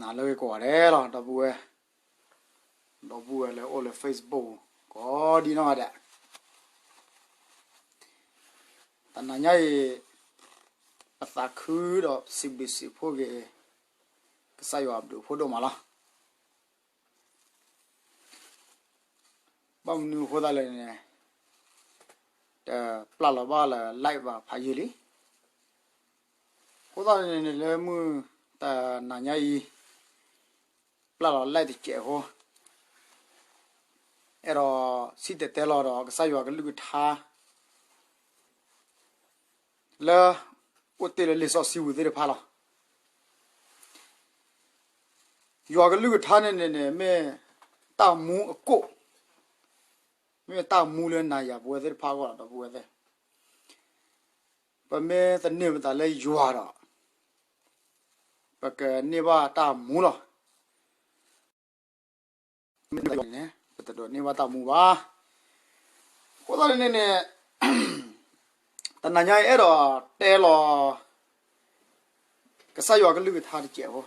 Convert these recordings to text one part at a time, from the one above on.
နၤလၢဂ့ၤကိးဂၤဒဲးလီၤ ဒီပုၢ်ဝဲၢ်, ဒီပုၢ်ဝဲၢ်လၢအိၣ်လၢ Facebook ကိးဒံနီၢ်ဂၤဒဲး, တနၤညါအံၤ ပသးခုဒီးစံးဘျုးစံးဖှိၣ်က့ၤ ကစၢ်ယွၤအဘျုးအဖှိၣ်ဒိၣ်မးလီၤ. ဘၣ်မနုၤအဃိသတးလဲၣ်န့ၣ် တပျၢ်လီၤဘၣ်လၢ live ဘၣ်ဖးယံာ်လံ. အဃိသတးန့ၣ်န့ၣ် လၢမုၢ်တနၤညါအံၤ ပျၢ်လီၤ live တစဲးဖိ, အဲၣ်ဒိးစံၣ်တဲၤတဲလီၤဒီးကစၢ်ယွၤကလုၢ်ကထါ လၢအိၣ်တ့ၢ်လၢလံာ်စီဆှံပူၤသ့ၣ်တဖၣ်လီၤ. ယွၤကလုၢ်ကထါန့ၣ်န့ၣ်န့ၣ် မ့ၢ်တၢ်မူအကိၣ်, မ့ၢ်တၢ်မူလၢနၤယၤပဝဲသ့ၣ်တဖၣ်အဂီၢ်လီၤ ဒီပုၢ်ဝဲၢ်သ့ၣ်, ပမ့ၢ်သန့ၤပသးလၢယွၤဒီး ပကန့ၢ်ဘၣ်တၢ်မူလီၤ. မ့ၢ်န့ၣ် ပတဒိးန့ၢ်ဘၣ်တၢ်မူဘၣ်. အဃိသတးန့ၣ်န့ၣ် တနၤညါအံၤအဲၣ်ဒိးတဲလီၤ ကစၢ်ယွၤကလုၢ်ကထါတစဲးဖိ,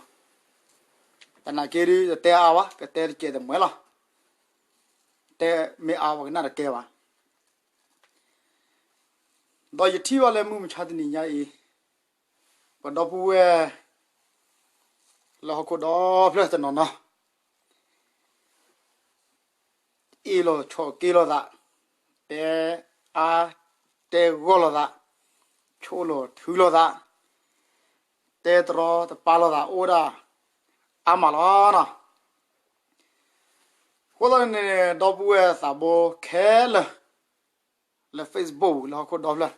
သနာ်က့ဒုး တတဲအါဘၣ် ကတဲတစဲးတမှဲလီၤ. တဲမ့ၢ်အါဘၣ်ကနၣ်တကဲဘၣ်. ဒီးယထံၣ်ဘၣ်လၢမုၢ်မဆါတနံၤညါအံၤ ပဒီပုၢ်ဝဲၢ် လၢဟီၣ်ခိၣ်ဒီဖျၢၣ်တနီၤနီၤ အ့ၣ်လိာ်ဆိးက့လိာ်သး, တဲအါတဲဂီၢ်လိာ်သး, ဆိၣ်လိာ်ထုလိာ်သး, တဲတရီတပါလိာ်သးအိၣ်ဝဲဒၣ်အါမးလီၤနီၤ. အဃိသတးန့ၣ် ဒီပုၢ်ဝဲၢ်သးဘိခဲလၢာ် လၢ Facebook လၢဟီၣ်ခိၣ်ဒီဖျၢၣ်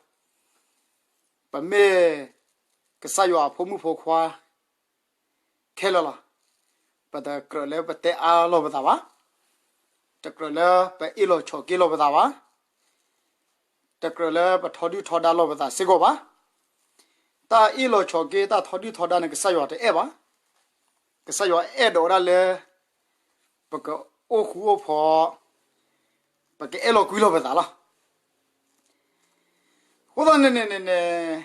ပမ့ၢ်ကစၢ်ယွၤအဖိမုၣ်ဖိခွါ ခဲလၢာ်လီၤ. ပတကြၢးလၢပတဲအါလိာ်ပသးဘၣ်, တကြၢးလၢပအ့ၣ်လိာ်ဆိးက့လိာ်ပသးဘၣ်, တကြၢးလၢပထီဒုၣ်ထီဒါလိာ်ပသးစ့ၢ်ကီးဘၣ်. တၢ်အ့ၣ်လိာ်ဆိးက့ တၢ်ထီဒုၣ်ထီဒါန့ၣ် ကစၢ်ယွၤတအဲၣ်ဘၣ်. ကစၢ်ယွၤအဲၣ်ဒိးဝဲဒၣ်လၢ ပကအိၣ်ဃူအိၣ်ဖိး, ပကအဲၣ်လိာ်ကွံလိာ်ပသးလီၤ. အဃိသတးန့ၣ်န့ၣ်န့ၣ်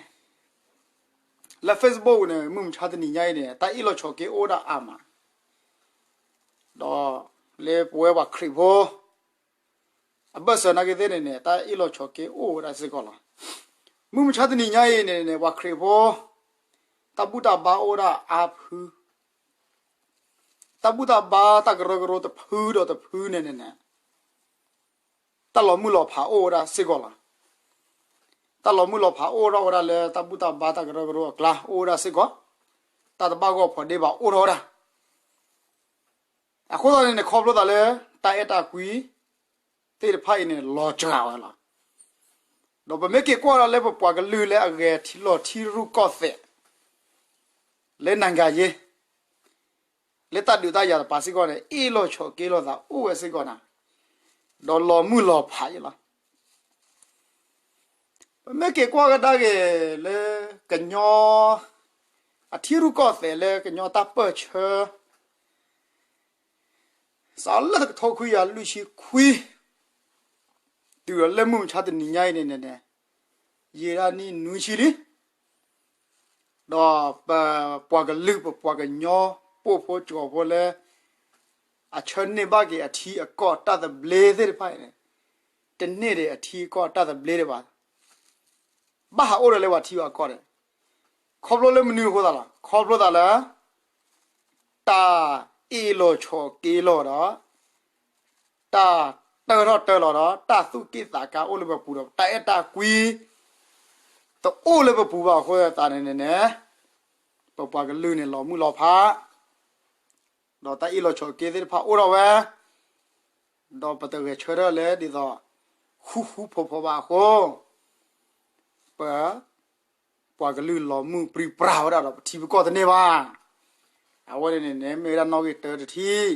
လၢ Facebook န့ၣ် မုၢ်မဆါတနံၤညါအံၤန့ၣ် တၢ်အ့ၣ်လိာ်ဆိးက့အိၣ်ဝဲဒၣ်အါမး, ဒီးလၢပဝဲပှၤခရံာ်ဖိ အဘၢၣ်စၢၤနာ်က့သ့ၣ်န့ၣ်န့ၣ် တၢ်အ့ၣ်လိာ်ဆိးက့အိၣ်ဝဲဒၣ်စ့ၢ်ကီးလီၤ. မုၢ်မဆါတနံၤညါအံၤန့ၣ်န့ၣ် ပှၤခရံာ်ဖိ တၢ်ဘူၣ်တၢ်ဘါအိၣ်ဝဲဒၣ်အါဖု တၢ်ဘူၣ်တၢ်ဘါတၢ်ကရၢကရိတဖုဒီးတဖုန့ၣ်န့ၣ်န့ၣ် တၢ်လီၤမုၢ်လီၤဖးအိၣ်ဝဲဒၣ်စ့ၢ်ကီးလီၤ. တၢ်လီၤမုၢ်လီၤဖးအိၣ်ထီၣ်ဝဲဒၣ်လၢတၢ်ဘူၣ်တၢ်ဘါတၢ်ကရၢကရိအကျါအိၣ်ဝဲဒၣ်စ့ၢ်ကီး, တၢ်တဘၣ်ဂီၢ်ဖိးဒ့ဘၣ်အိၣ်ထီၣ်ဝဲဒၣ်. အဃိသတးန့ၣ်န့ၣ် ခီဖျိသးလၢ တၢ်အဲၣ်တၢ်ကွံ သ့ၣ်တဖၣ်အံၤန့ၣ် လီၤစှၤဝဲလီၤ. ဒီးပမ့ၢ်က့ၤကွၢ်ဒီးလၢပပှၤကလုာ်လၢအဂဲၤထံလီၤထံရူၢ်ကီၢ်သဲး လၢနၤဂၤယ့ လၢတၢ်ဒုးတၢ်ယၤတပၤစ့ၢ်ကီးန့ၣ် အ့ၣ်လိာ်ဆိးက့လိာ်သးအိၣ်ဝဲစ့ၢ်ကီးနၤ, ဒီးလီၤမုၢ်လီၤဖးယ့လီၤ. ပမ့ၢ်က့ၤကွၢ်ကဒါက့ၤလၢကညီ အထံရူၢ်ကီၢ်သဲးလၢကညီတၢ်ပၢၢ်ဆၢ စးလၢတကထိခွံကယၤလွံၢ်ဆံခွံ တုၤဒီးလၢမုၢ်မဆါတနံၤညါအံၤန့ၣ်န့ၣ်န့ၣ် ယံာ်ဒၣ်နံၣ်နွံဆံလံ. ဒီးပပှၤကလုာ်ပပှၤကညီ ပိာ်ဖိကၠီၤဖိလၢ အဆၢန့ၢ်ဘၣ်က့ၤအထံအကီၢ်တၢ်သဘျ့သ့ၣ်တဖၣ်အံၤန့ၣ် တန့ၢ်ဒံးအထံအကီၢ်တၢ်သဘျ့ဒံးဘၣ်. ဘၣ်ဟးအိၣ်ဒီးလၢပှၤထံပှၤကီၢ်န့ၣ် ခီဖျိလၢမနုၤအဃိသတးလီၤ. ခီဖျိသးလၢ တၢ်အ့ၣ်လိာ်ဆိးက့လိာ်ဒီး တၢ်တၢထီၣ်တၢလီၤဒီး တၢ်သူၣ်က့ၣ်သးကါအိၣ်လၢပပူၤဒီး တၢ်အဲၣ်တၢ်ကွံ တအိၣ်လၢပပူၤဘၣ်အဃိသတးန့ၣ်န့ၣ်န့ၣ် ပပှၤကလုာ်န့ၣ်လီၤမုၢ်လီၤဖး ဒီးတၢ်အ့ၣ်လိာ်ဆိးက့သ့ၣ်တဖၣ်အိၣ်ထီၣ်ဝဲ ဒီးပတဂဲၤဆၢထၢၣ်လၢဒ်သိး ဃူဃူဖိးဖိးဘၣ်အဃိ ပ ပှၤကလုာ်လီၤမုၢ်ပြံပြါဝဲဒၣ်ဒီးပထံပကီၢ်တန့ၢ်ဘၣ်. အဝဲန့ၣ်န့ၣ်န့ၣ် မ့ၢ်ဝဲဒၣ်နီၣ်ဂံၢ်တၢတထံၣ်,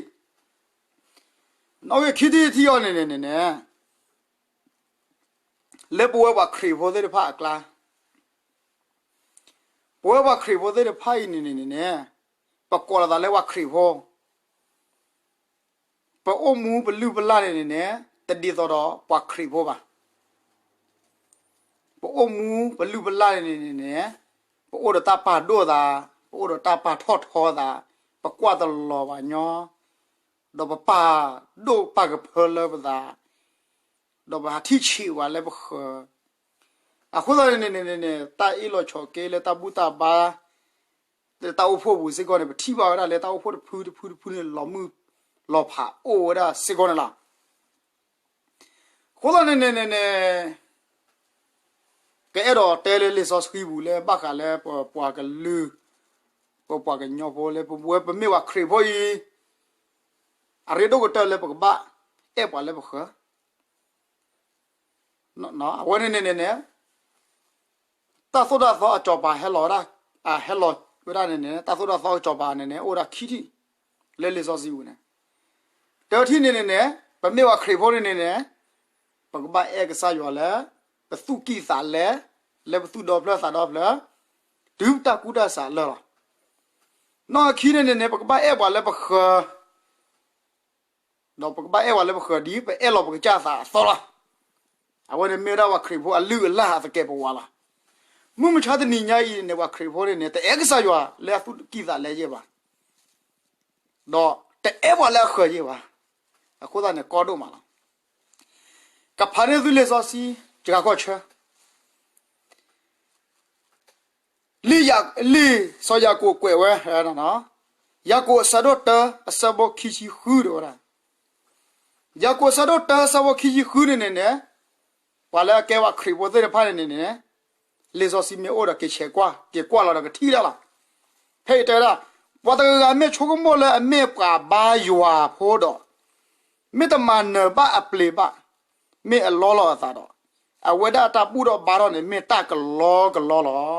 နီၣ်ဂံၢ်ခံထံၣ်တထံၣ်အံၤန့ၣ်န့ၣ်န့ၣ်န့ၣ် လၢပဝဲပှၤခရံာ်ဖိသ့ၣ်တဖၣ်အကျါ ပဝဲပှၤခရံာ်ဖိသ့ၣ်တဖၣ်အံၤန့ၣ်န့ၣ်န့ၣ်န့ၣ် ပကိးလီၤသးလၢပှၤခရံာ်ဖိ ပအိၣ်မူပလုၢ်ပလၢ်န့ၣ်န့ၣ်န့ၣ် တဒ်သိးဒီးပှၤခရံာ်ဖိဘၣ်. ပအိၣ်မူပလုၢ်ပလၢ်န့ၣ်န့ၣ်န့ၣ် ပအိၣ်ဒီးတၢ်ပာ်ဒိၣ်သး, ပအိၣ်ဒီးတၢ်ပာ်ထီၣ်ထီသး, ပကွၢ်တလီၤဘၣ်ညီ, ဒီးပပာ်ဒိၣ်ပာ်ကဖၢလၢပသး, ဒီးပဟးထံၣ်ဆံးဝဲလၢပဃၢၤ, အဃိသတးန့ၣ်န့ၣ်န့ၣ် တၢ်အ့ၣ်လိာ်ဆိးက့လၢတၢ်ဘူၣ်တၢ်ဘါ လၢတၢ်အိၣ်ဖှိၣ်ပူၤစ့ၢ်ကီးန့ၣ် ပထံၣ်ဘၣ်ဝဲဒၣ်လၢတၢ်အိၣ်ဖှိၣ်တဖုတဖုတဖုန့ၣ် လီၤမုၢ်လီၤဖးအိၣ်ဝဲဒၣ်စ့ၢ်ကီးန့ၣ်လီၤ. အဃိသတးန့ၣ်န့ၣ်န့ၣ်န့ၣ် ကအဲၣ်ဒိးတဲလၢလံာ်စီဆှံပူၤလၢဘၣ်ဃးလၢပပှၤကလုာ်, ပပှၤကညီဖိလၢပဝဲပမ့ၢ်ပှၤခရံာ်ဖိအံၤ, အရ့ဒိၣ်ကတၢၢ်လၢပကဘၣ်အဲၣ်ပှၤလၢပဃၢၤ, အဝဲန့ၣ်န့ၣ်န့ၣ်န့ၣ် တၢ်သိၣ်တၢ်သီအစီၤပၤဟဲလီၤဝဲဒၣ်, အဟဲလီၤဝဲဒၣ်န့ၣ်န့ၣ် တၢ်သိၣ်တၢ်သီအစီၤပၤန့ၣ်န့ၣ် အိၣ်ဝဲဒၣ်ခံထံၣ် လၢလံာ်စီဆှံပူၤန့ၣ်, တထံၣ်န့ၣ်န့ၣ်န့ၣ် ပမ့ၢ်ပှၤခရံာ်ဖိန့ၣ်န့ၣ်န့ၣ် ပကဘၣ်အဲၣ်ကစၢ်ယွၤလၢ ပသူၣ်ကံၢ်သးလဲ, လၢပသူၣ်ဒီဖျၢၣ်သးဒီဖျၢၣ်, တုၤတၢ်ကူၣ်တၢ်ဆးလၢာ်လီၤ. နီၢ်ခံန့ၣ်န့ၣ်န့ၣ် ပကဘၣ်အဲၣ်ပှၤလၢပဃၢၤ ဒီးပကဘၣ်အဲၣ်ပှၤလၢပဃၢၤဒ် ပအဲၣ်လီၤပကစၢ်သးအသိးလီၤ. အဝဲန့ၣ်မ့ၢ်ဝဲဒၣ်ပှၤခရံာ်ဖိအလုၢ်အလၢ်အသကဲးပဝးလီၤ. မုၢ်မဆါတနံၤညါအံၤန့ၣ် ပှၤခရံာ်ဖိန့ၣ်န့ၣ် တအဲၣ်ကစၢ်ယွၤလၢအသူၣ်ကံၢ်သးလဲယဲၢ်ဘၣ်, ဒီးတအဲၣ်ပှၤလၢအဃၢၤယဲၢ်ဘၣ်. အဃိသတးန့ၣ်ကီဒိၣ်မးလီၤ. ကဖးန့ၢ်သုလံာ်စီဆှံ တဂၤကီၢ်ဆၢ လံာ်စီၤယၤကိာ်ကွဲးဝဲ, ယၤကိာ်အဆၢဒိၣ်တၢ အဆၢဖိခံဆံဃုတဲဝဲဒၣ်, ယၤကိာ်အဆၢဒိၣ်တၢ အဆၢဖိခံဆံဃုန့ၣ်န့ၣ်န့ၣ်, ပှၤလၢအကဲပှၤခရံာ်ဖိသ့ၣ်တဖၣ်န့ၣ်န့ၣ်န့ၣ်, လံာ်စီဆှံမ့ၢ်အိၣ်ဒီးက့ၤဆဲးကွၢ်, က့ၤကွၢ်လီၤဒီးကထံၣ်ဒၣ်လီၤ. ဖဲအံၤတဲဝဲဒၣ်, ပှၤတဂၤဂၤမ့ၢ်ဆိကမိၣ်လၢအမ့ၢ်ပှၤဘါယွၤဖိဒီး, မ့ၢ်တမၤနၢၤဘၣ်အပျ့ၤဘၣ်, မ့ၢ်အလီလီၤအသးဒီး, အဝဲဒၣ်တၢ်ဘူၣ်ထီၣ်ဘါထီၣ်န့ၣ် မ့ၢ်တၢ်ကလီကလီလီၤ.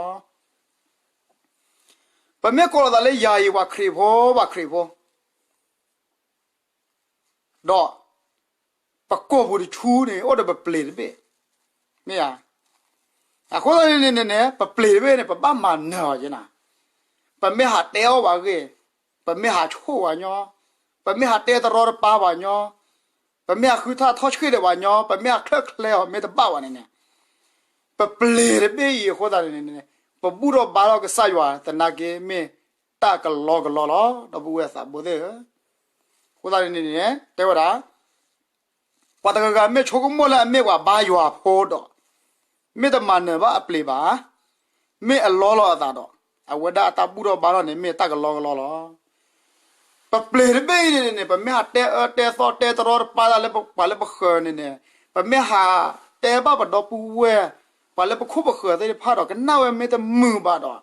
ပမ့ၢ်ကိးလီၤသးလၢယၤအံၤ ပှၤခရံာ်ဖိ, ပှၤခရံာ်ဖိ, ဒီးပကိာ်ပူၤတဆူန့ၣ် အိၣ်ဒီးပပျ့ၤတဘ့ၣ်, မ့ၢ်ဧါ. အဃိသတးန့ၣ်န့ၣ်န့ၣ် ပပျ့ၤတဘ့ၣ်န့ၣ် ပဘၣ်မၤနၢၤအီၤက့နၤ, ပမ့ၢ်ဟးတဲအီၣ်ပှၤဂ့ၢ်, ပမ့ၢ်ဟးဆိၣ်ပှၤညီ, ပမ့ၢ်ဟးတဲတရီတပါပှၤညီ, ပမ့ၢ်ဟးဃုထၣ်ထီၣ်ဆှံၣ်ဒီးပှၤညီ, ပမ့ၢ်ဟးချၢၣ်ချဲအီၤမ့ၢ်တဘၣ်ဘၣ်န့ၣ်န့ၣ်, ပပျ့ၤတဘ့ၣ်အံၤအဃိသတးန့ၣ်န့ၣ် ပဘူၣ်ထီၣ်ဘါထီၣ်ကစၢ်ယွၤသနာ်က့ မ့ၢ်တၢ်ကလီကလီလီၤ ဒီပုၢ်ဝဲၢ်သးဘိသ့ၣ်ဧၢ. အဃိသတးန့ၣ်န့ၣ် တဲဝဲဒၣ်, ပှၤတဂၤဂၤမ့ၢ်ဆိကမိၣ်လၢအမ့ၢ်ပှၤဘါယွၤဖိဒီး, မ့ၢ်တမၤနၢၤဘၣ်အပျ့ၤဘၣ်, မ့ၢ်အလီလီၤအသးဒီး, အဝဲဒၣ်အတၢ်ဘူၣ်ထီၣ်ဘါထီၣ်န့ၣ် မ့ၢ်တၢ်ကလီကလီလီၤ. ပပျ့ၤတဘ့ၣ်အံၤန့ၣ်န့ၣ် ပမ့ၢ်ဟးတဲအၢတဲသီတဲတရီတပါသးလၢပပှၤလၢပဃၢၤန့ၣ်န့ၣ်, ပမ့ၢ်ဟးတဲဘၣ်ပဒီပုၢ်ဝဲၢ်, ပှၤလၢပခိၣ်ပဃၢၤသ့ၣ်တဖၣ်ဒီး ကနၣ်ဝဲမ့ၢ်တမုာ်ဘၣ်ဒီး,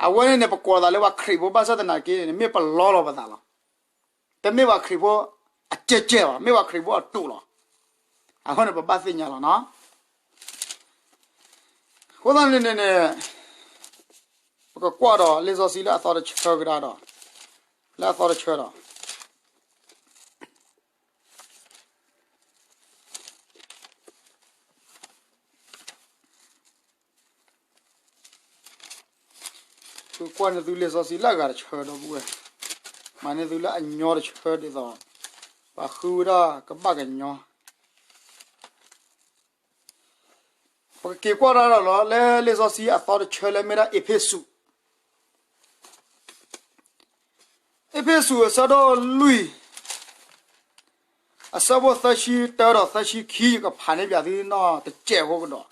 အဝဲန့ၣ်န့ၣ် ပကိးသးလၢပှၤခရံာ်ဖိဘၣ်ဆၣ်သနာ်က့န့ၣ် မ့ၢ်ပလီလီၤပသးလီၤ. တမ့ၢ်ပှၤခရံာ်ဖိအကဲကဲဘၣ်, မ့ၢ်ပှၤခရံာ်ဖိအတူးလီၤ. အဃိန့ၣ် ပဘၣ်သ့ၣ်ညါလီၤနီၤ. အဃိသတးန့ၣ်န့ၣ်န့ၣ်, ပကကွၢ်ဒီးလံာ်စီဆှံလၢအသီတဆၢကဒါဒီး, လၢအသီတဆၢဒီး ပကွၢ်န့ၢ်သုလံာ်စီဆှံလၢအဂၤတဆၢဒီပုၢ်ဝဲၢ်, မၤန့ၢ်သုလၢအညီတဆၢဒ်သိး, ပှၤဃုဝဲဒၣ်ကဘၣ်ကညီ ပကက့ၤကွၢ်တၢ်ဒီးလီၤ လၢလံာ်စီဆှံအသီတဆၢလၢမ့ၢ်ဒၣ်အ့းဖ့းစူး, အ့းဖ့းစူးအဆၢဒိၣ်လွံၢ်, အဆၢဖိသၢဆံတၢဒီးသၢဆံခံ ယကဖးန့ၢ်ပၠးသုနီၢ်တစဲးဖိကဒီး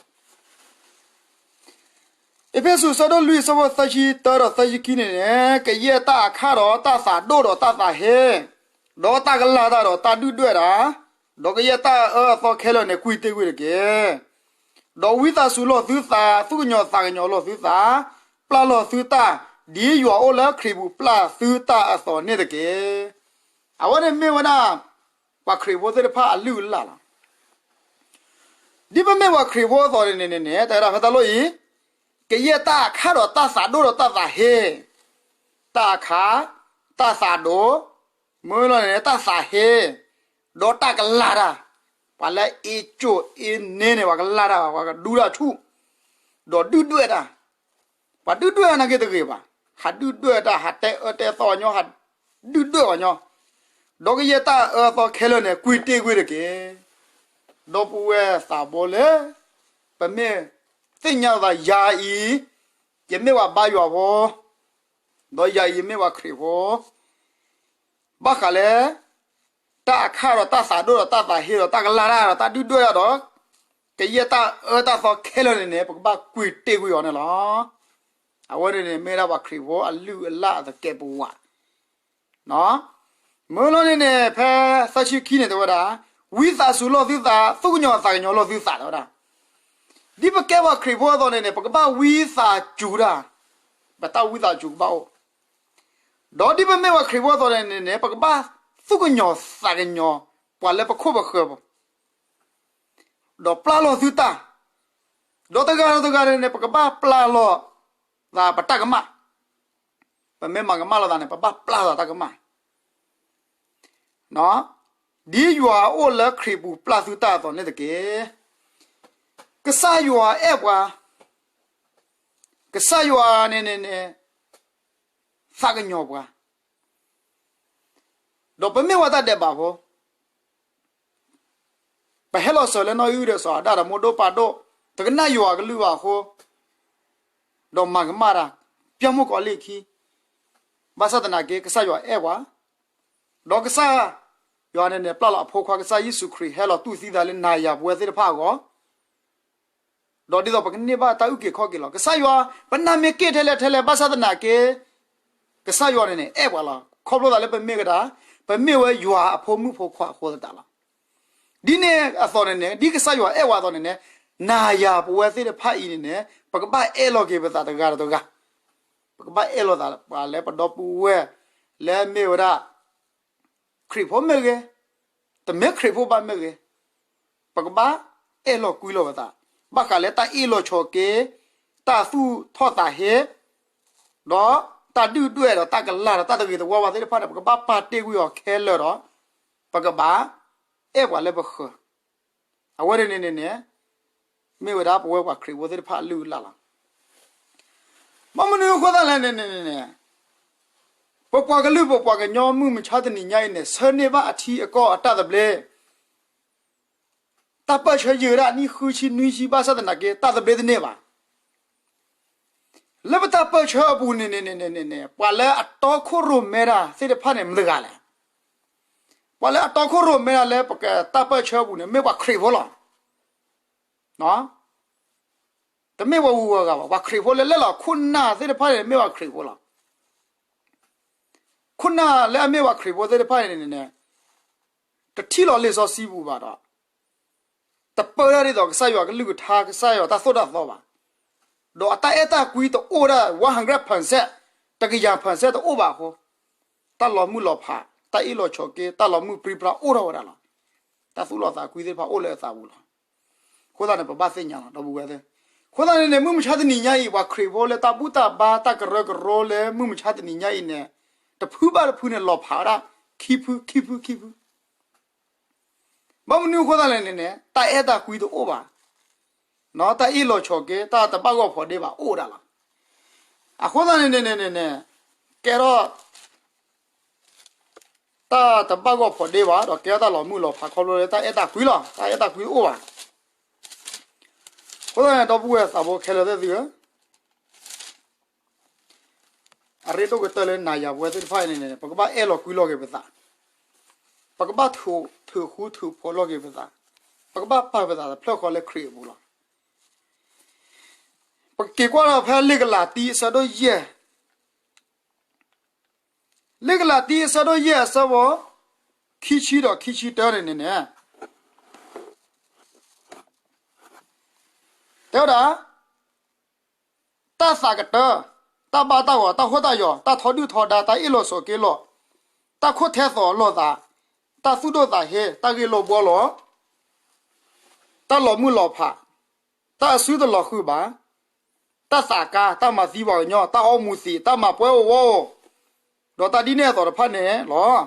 အ့းဖ့းစူးအဆၢဒိၣ်လွံၢ်အဆၢဖိသၢဆံတၢဒီးသၢဆံခံန့ၣ်န့ၣ်, ကယဲၢ်တၢ်အခၣ်ဒီးတၢ်သးဒိၣ်ဒီးတၢ်သးဟ့, ဒီးတၢ်ကလၤတၢ်ဒီးတၢ်ဒုၣ်ဒွဲၣ်တၢ်, ဒီးကယဲၢ်တၢ်အၢအသီခဲလၢာ်န့ၣ် ကွံာ်တ့ၢ်ကွံာ်တက့ၢ်. ဒီးဝံသးစူၤလိာ်သုသး, သူၣ်ကညီၤသးကညီၤလိာ်သုသး, ပျၢ်လိာ်သုတၢ်, ဒ်ယွၤအိၣ်လၢခရံာ်ပူၤပျၢ်သုတၢ်အသိးန့ၣ်တက့ၢ်. အဝဲန့ၣ်မ့ၢ်ဝဲဒၣ် ပှၤခရံာ်ဖိသ့ၣ်တဖၣ်အလုၢ်အလၢ်လီၤ. ဒ်ပမ့ၢ်ပှၤခရံာ်ဖိအသိးန့ၣ်န့ၣ်န့ၣ် တၢ်ဖဲတၢ်လိၣ်အံၤ, ကယဲၢ်တၢ်အခၣ်ဒီးတၢ်သးဒိၣ်ဒီးတၢ်သးဟ့, တၢ်အခၣ်, တၢ်သးဒိၣ်, မ့ၢ်လီၤန့ၣ် တၢ်သးဟ့, ဒီးတၢ်ကလၤတၢ်, ပှၤလၢအ့ၣ်ကၠိၣ်အ့ၣ်န့ၢ်န့ၣ် ပှၤကလၤတၢ်, ပှၤကဒူတၢ်ဆူၣ်, ဒီးဒုၣ်ဒွဲၣ်တၢ် ပှၤဒုၣ်ဒွဲၣ်နာ်က့တဂ့ၤဘၣ်, ဟးဒုၣ်ဒွဲၣ်တၢ်, ဟးတဲအၢတဲသီညီ, ဟးဒုၣ်ဒွဲၣ်အီၤညီ, ဒီးကယဲၢ်တၢ်အၢအသီခဲလၢာ်န့ၣ် ကွံာ်တ့ၢ်ကွံာ်တက့ၢ်. ဒီပုၢ်ဝဲၢ်သးဘိလၢ ပမ့ၢ်သ့ၣ်ညါလီၤသးယၤအံၤ, ယမ့ၢ်ပှၤဘါယွၤဖိ ဒီးယၤအံၤယမ့ၢ်ပှၤခရံာ်ဖိ ဘၣ်ဃးလၢ တၢ်အခၣ်ဒီးတၢ်သးဒိၣ်ဒီးတၢ်သးဟ့ဒီးတၢ်ကလၢ်တၢ်ဒီးတၢ်ဒုၣ်ဒွဲၣ်တၢ်ဒီး ကယဲၢ်တၢ်အၢတၢ်သီခဲလၢာ်န့ၣ်န့ၣ် ပကဘၣ်ကွံာ်တ့ၢ်ကွံာ်အီၤန့ၣ်လီၤ. အဝဲန့ၣ်န့ၣ် မ့ၢ်ဒၣ်ပှၤခရံာ်ဖိအလုၢ်အလၢ်အသကဲးပဝး မ့ၢ်လီၤန့ၣ်န့ၣ် ဖဲသၢဆံခံန့ၣ် တဲဝဲဒၣ်, ဝံသးစူၤလိာ်သုသး, သူၣ်ကညီၤသးကညီၤလိာ်သုသး တဲဝဲဒၣ်. ဒ်ပကဲပှၤခရံာ်ဖိအသိးန့ၣ်န့ၣ် ပကဘၣ်ဝံသးစူၤတၢ်, ပတၢ်ဝံသးစူၤကဘၣ်အိၣ်, ဒီးဒ်ပမ့ၢ်ပှၤခရံာ်ဖိအသိးန့ၣ်န့ၣ် ပကဘၣ်သူၣ်ကညီၤသးကညီၤ ပှၤလၢပခိၣ်ပဃၢၤဖိ ဒီးပျၢ်လိာ်သုတၢ်, ဒီးတဂၤဒီးတဂၤန့ၣ်န့ၣ် ပကဘၣ်ပျၢ်လိာ်သးပတၢ်ကမၣ်, ပမ့ၢ်မၤကမၣ်လိာ်သးန့ၣ် ပဘၣ်ပျၢ်လိာ်သးတၢ်ကမၣ် ဒ်ယွၤအိၣ်လၢခရံာ်ပူၤပျၢ်သုတၢ်အသိးန့ၣ်တက့ၢ်. ကစၢ်ယွၤအဲၣ်ပှၤ, ကစၢ်ယွၤန့ၣ်န့ၣ်န့ၣ် သးကညီၤပှၤ, ဒီးပမ့ၢ်ဝဲတၢ်ဒဲးဘးဖိ ပဟဲလီၤစၢၤလၢနီၣ်အုၣ်ဒီးစီၤအၤဒၣ်ဒီးမိၢ်ဒိၣ်ပၢ်ဒိၣ်, တကနၣ်ယွၤအကလုၢ်ဘၣ်အဃိ, ဒီးမၤကမၣ်တၢ်, ပျၢ်မိၢ်ကီးလံၢ်ခံ, ဘၣ်ဆၣ်သနာ်က့ ကစၢ်ယွၤအဲၣ်ပှၤ, ဒီးကစၢ်ယွၤန့ၣ်န့ၣ် ပျၢ်လီၤအဖိခွါကစၢ်ယ့ၣ်ၡူးခရံာ်ဟဲလီၤတူၢ်သံသးလၢနၤယၤပဝဲသ့ၣ်တဖၣ်အဂီၢ် ဒီးဒ်သိးပကန့ၢ်ဘၣ်တၢ်အုၣ်က့ၤခီၣ်က့ၤလီၤ. ကစၢ်ယွၤ ပနၢ်မ့ၢ်က့ၣ်ထဲလဲၣ်ထဲလဲၣ် ဘၣ်ဆၣ်သနာ်က့ ကစၢ်ယွၤန့ၣ်န့ၣ် အဲၣ်ပှၤလီၤ. ခီဖျိသးလၢပမ့ၢ်ကဒါ, ပမ့ၢ်ဝဲယွၤအဖိမုၣ်ဖိခွါအဃိသတးလီၤ. ဒ်န့ၣ်အသိးန့ၣ်န့ၣ် ဒ်ကစၢ်ယွၤအဲၣ်ပှၤအသိးန့ၣ်န့ၣ် နၤယၤပဝဲသ့ၣ်တဖၣ်အံၤန့ၣ်န့ၣ် ပကဘၣ်အဲၣ်လီၤက့ၤပသးတဂၤဒီးတဂၤ, ပကဘၣ်အဲၣ်လီၤသးပှၤလၢပဒီပုၢ်ဝဲၢ် လၢမ့ၢ်ဝဲဒၣ် ခရံာ်ဖိမ့ၢ်ဂ့ၤ, တမ့ၢ်ခရံာ်ဖိဘၣ်မ့ၢ်ဂ့ၤ, ပကဘၣ်အဲၣ်လီၤကွံလီၤပသး, ဘၣ်ဃးလၢတၢ်အ့ၣ်လိာ်ဆိးက့, တၢ်သူၣ်ထီၣ်သးဟ့, ဒီးတၢ်ဒုၣ်ဒွဲၣ်ဒီးတၢ်ကလၢ်ဒီးတၢ်တဂ့ၤတဝါဘၣ်သ့ၣ်တဖၣ်န့ၣ် ပကဘၣ်ပာ်တ့ၢ်ကွံာ်အီၤခဲလၢာ်ဒီး ပကဘၣ်အဲၣ်ပှၤလၢပဃၢၤ အဝဲန့ၣ်န့ၣ်န့ၣ်န့ၣ် မ့ၢ်ဝဲဒၣ်ပဝဲပှၤခရံာ်ဖိသ့ၣ်တဖၣ်အလုၢ်အလၢ်လီၤ. ဘၣ်မနုၤအဃိသတးလဲၣ်န့ၣ်န့ၣ်န့ၣ် ပပှၤကလုာ်ပပှၤကညီမုၢ်မဆါတနံၤညါအံၤန့ၣ် ဆၢန့ၢ်ဘၣ်အထံအကီၢ်အတၢ်သဘျ့, တၢ်ပၢၢ်ဆၢယံာ်ဝဲဒၣ်နံၣ်ဃုဆံနွံဆံ ဘၣ်ဆၣ်သနာ်က့ တၢ်သဘျ့တန့ၢ်ဘၣ်. လၢပတၢ်ပၢၢ်ဆၢအပူၤန့ၣ်န့ၣ်န့ၣ်န့ၣ် ပှၤလၢအတီခိၣ်ရိၣ်မဲတၢ်သ့ၣ်တဖၣ်န့ၣ် မတၤတဂၤလဲၣ်. ပှၤလၢအတီခိၣ်ရိၣ်မဲတၢ်လၢပကတၢ်ပၢၢ်ဆၢအပူၤန့ၣ် မ့ၢ်ပှၤခရံာ်ဖိလီၤ. တမ့ၢ်ပှၤဂုၤပှၤဂၤဘၣ်, ပှၤခရံာ်ဖိလၢလဲၣ်လီၤ. ခိၣ်နၢ်သ့ၣ်တဖၣ်န့ၣ် မ့ၢ်ပှၤခရံာ်ဖိလီၤ. ခိၣ်နၢ်လၢအမ့ၢ်ပှၤခရံာ်ဖိသ့ၣ်တဖၣ်န့ၣ်န့ၣ် တထံၣ်လီၤလံာ်စီဆှံပူၤဘၣ်ဒီး တပၢတၢ်ဒ်သိးကစၢ်ယွၤကလုၢ်ကထါ ကစၢ်ယွၤတၢ်သိၣ်တၢ်သီဘၣ်. ဒီးအတၢ်အဲၣ်တၢ်ကွံတအိၣ်ဒၣ် one hundred percent, တကယၤ percent တအိၣ်ဘၣ်အဃိ, တၢ်လီၤမုၢ်လီၤဖး, တၢ်အ့ၣ်လိာ်ဆိးက့, တၢ်လီၤမုၢ်ပြံပြါအိၣ်ထီၣ်ဝဲဒၣ်လီၤ. တၢ်သူၣ်လီၤသးကွံသ့ၣ်တဖၣ်အိၣ်လၢအသးပူၤလီၤ. အဃိသတးန့ၣ် ပဘၣ်သ့ၣ်ညါလီၤ ဒီပုၢ်ဝဲၢ်သ့ၣ်. အဃိသတးန့ၣ်န့ၣ် မုၢ်မဆါတနံၤညါအံၤ ပှၤခရံာ်ဖိလၢတၢ်ဘူၣ်တၢ်ဘါတၢ်ကရၢကရိလၢမုၢ်မဆါတနံၤညါအံၤန့ၣ် တဖုဘၣ်တဖုန့ၣ် လီၤဖးဝဲဒၣ် ခံဖု ခံဖု ခံဖု ဘၣ်မနုၤအဃိသတးလဲၣ်န့ၣ်န့ၣ် တၢ်အဲၣ်တၢ်ကွံတအိၣ်ဘၣ်, တၢ်အ့ၣ်လိာ်ဆိးက့ တၢ်တဘၣ်ဂီၢ်ဖိးဒ့ဘၣ်အိၣ်ဒၣ်လီၤ. အဃိသတးန့ၣ်န့ၣ်န့ၣ်န့ၣ် ကဲထီၣ် တၢ်တဘၣ်ဂီၢ်ဖိးဒ့ဘၣ် ဒီးကဲထီၣ်တၢ်လီၤမုၢ်လီၤဖးခီဖျိလၢတၢ်အဲၣ်တၢ်ကွံလီၤ. တၢ်အဲၣ်တၢ်ကွံတအိၣ်ဘၣ်. အဃိသတးန့ၣ် ဒီပုၢ်ဝဲၢ်သးဘိခဲလၢာ်သ့ၣ်သုဧၢ, အရ့ဒိၣ်ကတၢၢ်လၢနၤယၤပဝဲသ့ၣ်တဖၣ်အံၤန့ၣ်န့ၣ် ပကဘၣ်အဲၣ်လီၤကွံလီၤက့ၤပသး, ပကဘၣ်ထုးဃူထုးဖိးလီၤက့ၤပသး, ပကဘၣ်ပာ်ပသးတဖျၢၣ်ဃီလၢခရံာ်အပူၤလီၤ. ပက့ၤကွၢ်ဒီးဖဲလံာ်ကလၤတံအဆၢဒိၣ်ယဲၢ်, လံာ်ကလၤတံအဆၢဒိၣ်ယဲၢ်အဆၢဖိ ခံဆံဒီးခံဆံတၢန့ၣ်န့ၣ်န့ၣ် တဲဝဲဒၣ် တၢ်သးကတၢၢ်, တၢ်ဘါတၢ်ဂီၤ, တၢ်ဟီၣ်တၢ်ယီၤ, တၢ်ထီဒုၣ်ထီဒါ, တၢ်အ့ၣ်လိာ်ဆိးက့လိာ်, တၢ်ခိၣ်ထဲသိးလိာ်သး, တၢ်သူၣ်ဒိၣ်သးဟ့, တၢ်ဂ့ၢ်လိာ်ဘှီလိာ်, တၢ်လီၤမုၢ်လီၤဖး, တၢ်အစုတလီၤဃုာ်ဘၣ်, တၢ်သးကါ, တၢ်မၤသံပှၤကညီ, တၢ်အီမူၤသံး, တၢ်မၤပှဲၤအိၣ်ဝီအိၣ်, ဒီးတၢ်ဒ်န့ၣ်အသိးတဖၣ်န့ၣ်လီၤ.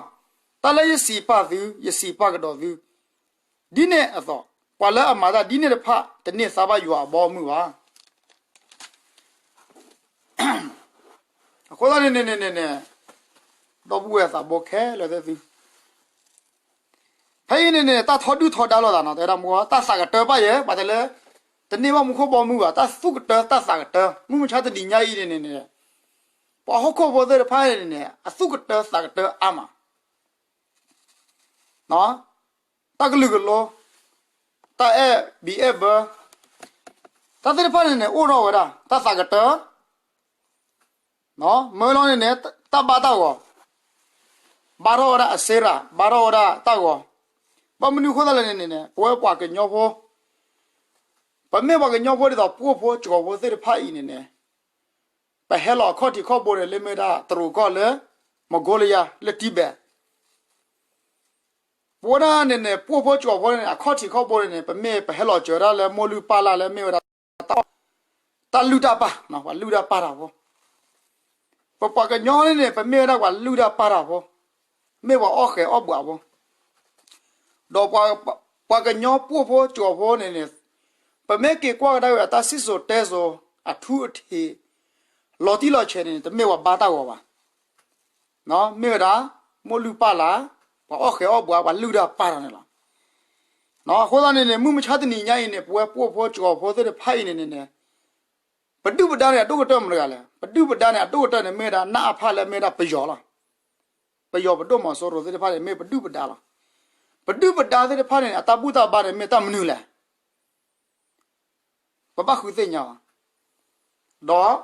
တၢ်လၢယစံးပာ်သု, ယစံးပာ်ကဒီးသု ဒ်န့ၣ်အသိး, ပှၤလၢအမၤတၢ်ဒ်န့ၣ်တဖၣ် တန့ၢ်သါဘၣ်ယွၤအဘီအမုၢ်ဘၣ်. အဃိသတးန့ၣ်န့ၣ်န့ၣ်န့ၣ် ဒီပုၢ်ဝဲၢ်သးဘိခဲလၢာ်သ့ၣ်သု, ဖဲအံၤန့ၣ်န့ၣ် တၢ်ထီဒုၣ်ထီဒါလိာ်သးနီၤ, တဲဝဲဒၣ်မ့ၢ် တၢ်သးကတၢၢ်ဘၣ်ယဲၢ် ပှၤတဲလၢ တန့ၢ်ဘၣ်မူခိၣ်ဘီမုၢ်ဘၣ်, တၢ်သူၣ်ကတၢၢ်တၢ်သးကတၢၢ် မုၢ်မဆါတနံၤညါအံၤန့ၣ်န့ၣ်န့ၣ် ပှၤဟီၣ်ခိၣ်ဖိသ့ၣ်တဖၣ်အံၤန့ၣ်န့ၣ် အသူၣ်ကတၢသးကတၢအါမး, တၢ်ကလုာ်ကလိ, တၢ်အဲၣ်ဘံအဲၣ်ဘၢ, တၢ်သ့ၣ်တဖၣ်န့ၣ်န့ၣ် အိၣ်ထီၣ်ဝဲဒၣ် တၢ်သးကတၢ မၢလီၤန့ၣ်န့ၣ် တၢ်ဘါတၢ်ဂီၤ, ဘါထီၣ်ဝဲဒၣ်အစ့ရၤ, ဘါထီၣ်ဝဲဒၣ်တၢ်ဂီၤ, ဘၣ်မနုၤအဃိသတးလဲၣ်န့ၣ်န့ၣ် ပဝဲပှၤကညီဖိ, ပမ့ၢ်ပှၤကညီဖိဒ်သိးပှိၢ်ဖိစှီၤဖိသ့ၣ်တဖၣ်အံၤန့ၣ်န့ၣ်, ပဟဲလီၤအခီၣ်ထံးခီၣ်ဘိန့ၣ် လၢမ့ၢ်ဒၣ်တရူးကီၢ်လၢ Mongolia လၢ Tibet ပဝဲဒၣ်န့ၣ်န့ၣ် ပှိၢ်ဖိစှီၤဖိန့ၣ် အခီၣ်ထံးခီၣ်ဘိန့ၣ်န့ၣ် ပမ့ၢ်ပဟဲလီၤစၢၤဝဲဒၣ်လၢမိၢ်လုၢ်ပၢ်လၢ်လၢမ့ၢ်ဝဲဒၣ် တၢ်လုၢ်တၢ်ပာ်, ပှၤလုၢ်တၢ်ပာ်တၢ်ဖိ, ပပှၤကညီန့ၣ်န့ၣ် ပမ့ၢ်ဝဲဒၣ်ပှၤလုၢ်တၢ်ပာ်တၢ်ဖိ, မ့ၢ်ပှၤအီၣ်ဃဲၤအီၣ်ဘှးဖိ, ဒီးပှၤကညီပှိၢ်ဖိစှီၤဖိန့ၣ်န့ၣ်, ပမ့ၢ်က့ၤကွၢ်ကဒါဝဲအတၢ်စံၣ်စိၤတဲစိၤ အထူအထံး လီၤတံၢ်လီၤဆဲးန့ၣ် တမ့ၢ်ပှၤဘါတၢ်ဂီၤဘၣ် မ့ၢ်ဝဲဒၣ် မိၢ်လုၢ်ပၢ်လၢ်, ပှၤအီၣ်ဃဲၤအီၣ်ဘှး ပှၤလုၢ်တၢ်ပာ်တၢ်န့ၣ်လီၤ. အဃိသတးန့ၣ်န့ၣ် မုၢ်မဆါတနံၤညါအံၤန့ၣ် ပဝဲပှိၢ်ဖိစှီၤဖိသ့ၣ်တဖၣ်အံၤန့ၣ်န့ၣ်န့ၣ်, ပဒုၣ်ပဒါန့ၣ် အဒိၣ်ကတၢၢ်မတၤတဂၤလဲၣ်. ပဒုၣ်ပဒါန့ၣ် အဒိၣ်ကတၢၢ်န့ၣ် မ့ၢ်ဝဲဒၣ် နအဖ လၢမ့ၢ်ဝဲဒၣ်ပယီၤလီၤ. ပယီၤပဒိၣ်မီၤစိရိၤသ့ၣ်တဖၣ်န့ၣ် မ့ၢ်ပဒုၣ်ပဒါလီၤ. ပဒုၣ်ပဒါသ့ၣ်တဖၣ်န့ၣ် အတၢ်ဘူၣ်တၢ်ဘါန့ၣ် မ့ၢ်တၢ်မနုၤလဲၣ်. ပဘၣ်ဃုသ့ၣ်ညါအီၤ, ဒီး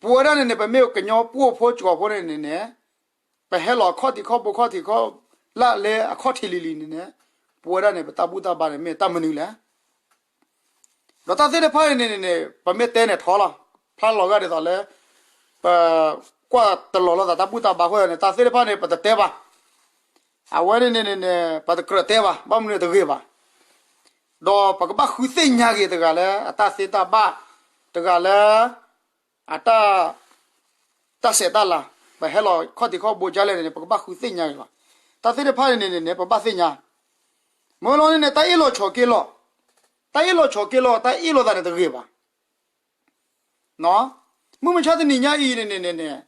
ပဝဲဒၣ်န့ၣ်န့ၣ် ပမ့ၢ်ကညီပှိၢ်ဖိစှီၤဖိန့ၣ်န့ၣ်န့ၣ်, ပဟဲလီၤခီၣ်ထံးခီၣ်ဘိခီၣ်ထံးခီၣ်လၢ်လၢအခီၣ်ထံးလံၤလံၤန့ၣ်န့ၣ်, ပဝဲဒၣ်န့ၣ် ပတၢ်ဘူၣ်တၢ်ဘါန့ၣ် မ့ၢ်တၢ်မနုၤလဲၣ်. ဒီးတၢ်သ့ၣ်တဖၣ်န့ၣ်န့ၣ်န့ၣ် ပမ့ၢ်တဲန့ၣ်ထီလီၤ, ဖျါလီၤဂာ်ဒ်သိးလၢ ပကွၢ်တလီၤလိာ်သးတၢ်ဘူၣ်တၢ်ဘါအဃိန့ၣ် တၢ်သ့ၣ်တဖၣ်န့ၣ် ပတတဲဘၣ်. အဝဲန့ၣ်န့ၣ်န့ၣ် ပတကြၢးတဲဘၣ်, ဘၣ်မနုၤတဂ့ၤဘၣ်. ဒီးပကဘၣ်ဃုသ့ၣ်ညါက့ၤတဂၤလၢအတၢ်သ့တၢ်ဘၣ်, တဂၤလၢ အတၢ် တၢ်ဆဲးတၢ်လၤ, ပဟဲလီၤခီၣ်ထံးခီၣ်ဘိဒ်လဲၣ်န့ၣ်န့ၣ် ပကဘၣ်ဃုသ့ၣ်ညါက့ၤလီၤ. တၢ်သ့ၣ်တဖၣ်န့ၣ်န့ၣ်န့ၣ် ပဘၣ်သ့ၣ်ညါ. မ့ၢ်လီၤန့ၣ်န့ၣ် တၢ်အ့ၣ်လိာ်ဆိးက့လိာ်, တၢ်အ့ၣ်လိာ်ဆိးက့လိာ် တၢ်အ့ၣ်လိာ်သးန့ၣ်တဂ့ၤဘၣ်. မုၢ်မဆါတနံၤညါအံၤန့ၣ်န့ၣ်န့ၣ်န့ၣ်,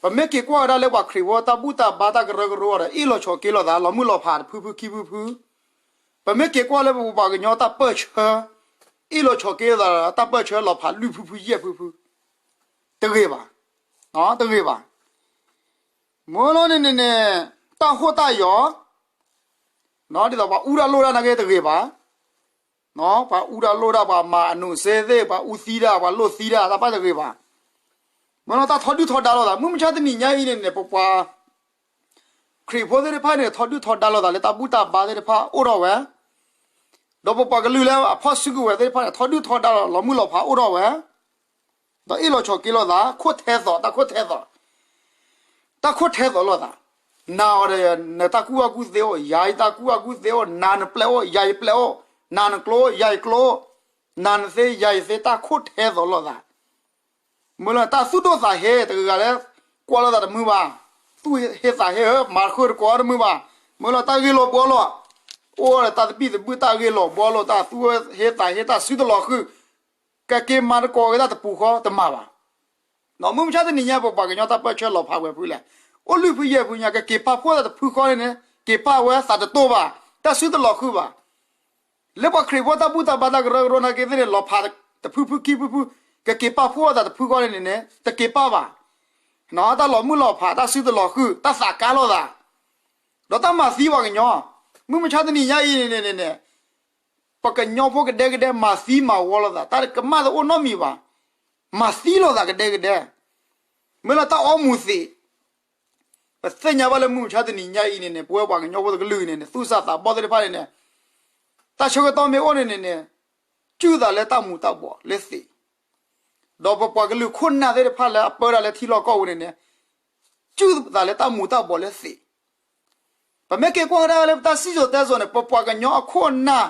ပမ့ၢ်က့ၤကွၢ်ဝဲဒၣ်လၢပှၤခရံာ်ဖိတၢ်ဘူၣ်တၢ်ဘါတၢ်ကရၢကရိဒီး အ့ၣ်လိာ်ဆိးက့လိာ်သး လီၤမုၢ်လီၤဖးတဖုဖုခံဖုဖု, ပမ့ၢ်က့ၤကွၢ်လၢပပှၤကညီတၢ်ပၢၢ်ဆၢ, အ့ၣ်လိာ်ဆိးက့လိာ်သး တၢ်ပၢၢ်ဆၢလီၤဖးလွံၢ်ဖုဖုယဲၢ်ဖုဖု, တဂ့ၤဘၣ်, တဂ့ၤဘၣ်. မ့ၢ်လီၤန့ၣ်န့ၣ်န့ၣ်, တၢ်ဟိၣ်တၢ်ယီၤ, ဒ်သိးပှၤအူတၢ်လိၣ်တၢ်နာ်က့တဂ့ၤဘၣ်. ပှၤအူတၢ်လိၣ်တၢ် ပှၤမၤအနူးစ့သ့ၣ် ပှၤအူသံတၢ် ပှၤလိၣ်သံတၢ် တၢ်ဘၣ်တဂ့ၤဘၣ်. မ့ၢ်လီၤတၢ်ထီဒုၣ်ထီဒါလိာ်သး မုၢ်မဆါတနံၤညါအံၤန့ၣ်န့ၣ် ပပှၤ ခရံာ်ဖိသ့ၣ်တဖၣ်န့ၣ် ထီဒုၣ်ထီဒါလိာ်သးလၢတၢ်ဘူၣ်တၢ်ဘါသ့ၣ်တဖၣ်အိၣ်ထီၣ်ဝဲ, ဒီးပပှၤကလုာ်လၢအဖီၣ်စုကဝဲၤသ့ၣ်တဖၣ်န့ၣ် ထီဒုၣ်ထီဒါလိာ်သး လီၤမုၢ်လီၤဖးအိၣ်ထီၣ်ဝဲ, ဒီးအ့ၣ်လိာ်ဆိးက့လိာ်သး ခိၣ်ထဲသိး တၢ်ခိၣ်ထဲသိး တၢ်ခိၣ်ထဲသိးလိာ်သး, နၤအီၤဒီး နတၢ်ကူၣ်ဘၣ်ကူၣ်သ့အိၣ်, ယၤယတၢ်ကူၣ်ဘၣ်ကူၣ်သ့အိၣ်, နၤနပျဲၢ်အိၣ် ယၤယပျဲၢ်အိၣ်, နၤနကျိအိၣ် ယၤယကျိအိၣ်, နၤနသ့ယၤယသ့ တၢ်ခိၣ်ထဲသိးလိာ်သး. မ့ၢ်လၢတၢ်သူၣ်ဒိၣ်သးဟ့ တဂၤဂၤလၢ ကွၢ်လိာ်သးတမုာ်ဘၣ်, သူၣ်ဟ့သးဟ့ဧၢ မၤဃုာ်တကိးတမုာ်ဘၣ်, မ့ၢ်လၢတၢ်ဂ့ၢ်လိာ်ဘှီလိာ်, အိၣ်ဒီးတၢ်သဘံၣ်သဘုၣ် တၢ်ဂ့ၢ်လိာ်ဘှီလိာ် တၢ်သူၣ်ဟ့သးဟ့ တၢ်စုတလီၤဃုာ်, ကက့ၤမၤတကိးက့ၤတၢ်တပူၤဃီတမၤဘၣ်. မုၢ်မဆါတနံၤညါ ပပှၤကညီတၢ်ပၢၢ်ဆၢလီၤဖးဝဲဖုလဲၣ်, အိၣ်လွံၢ်ဖုယဲၢ်ဖုညါ ကက့ၤပာ်ဖှိၣ်သးတဖုဃီန့ၣ်န့ၣ် က့ၤပာ်ဝဲသးတတိၢ်ဘၣ်, တၢ်စုတလီၤဃုာ်ဘၣ်. လၢပှၤခရံာ်ဖိတၢ်ဘူၣ်တၢ်ဘါတၢ်ကရၢကရိနာ်က့သ့ၣ်န့ၣ် လီၤဖးတဖုဖုခံဖုဖု, ကက့ၤပာ်ဖှိၣ်သးတဖုဃီန့ၣ်န့ၣ် တက့ၤပာ်ဘၣ်. တၢ်လီၤမုၢ်လီၤဖး တၢ်စုတလီၤဃုာ် တၢ်သးကါလိာ်သး ဒီးတၢ်မၤသံပှၤကညီ, မုၢ်မဆါတနံၤညါအံၤန့ၣ်န့ၣ်န့ၣ်, ပှၤကညီဖိကဒဲကဒဲ မၤသံမၤဝီလိာ်သး တၢ်ကမၣ်တအိၣ်နီတမံၤဘၣ်, မၤသံလိာ်သးကဒဲကဒဲ. မ့ၢ်လၢတၢ်အီမူၤသံး, ပသ့ၣ်ညါဘၣ်လၢမုၢ်မဆါတနံၤညါအံၤန့ၣ်န့ၣ် ပဝဲပှၤကညီဖိတကလုာ်အံၤန့ၣ်န့ၣ် သူၣ်စၢ်သးဘီၣ်သ့ၣ်တဖၣ်န့ၣ်န့ၣ်, တၢ်ဆၢကတီၢ်မ့ၢ်အိၣ်န့ၣ်န့ၣ်န့ၣ်, စုၣ်သးလၢတၢ်မူၤတၢ်ဘှီးလၢသံး, ဒီးပပှၤကလုာ်ခိၣ်နၢ်သ့ၣ်တဖၣ်လၢအပၢတၢ်လၢထံလီၢ်ကီၢ်ပူၤန့ၣ်န့ၣ်, စုၣ်သးလၢတၢ်မူၤတၢ်ဘှီးလၢသံး. ပမ့ၢ်က့ၤကွၢ်ကဒါလၢပတၢ်စံၣ်စိၤတဲစိၤန့ၣ် ပပှၤကညီအခိၣ်အနၢ်,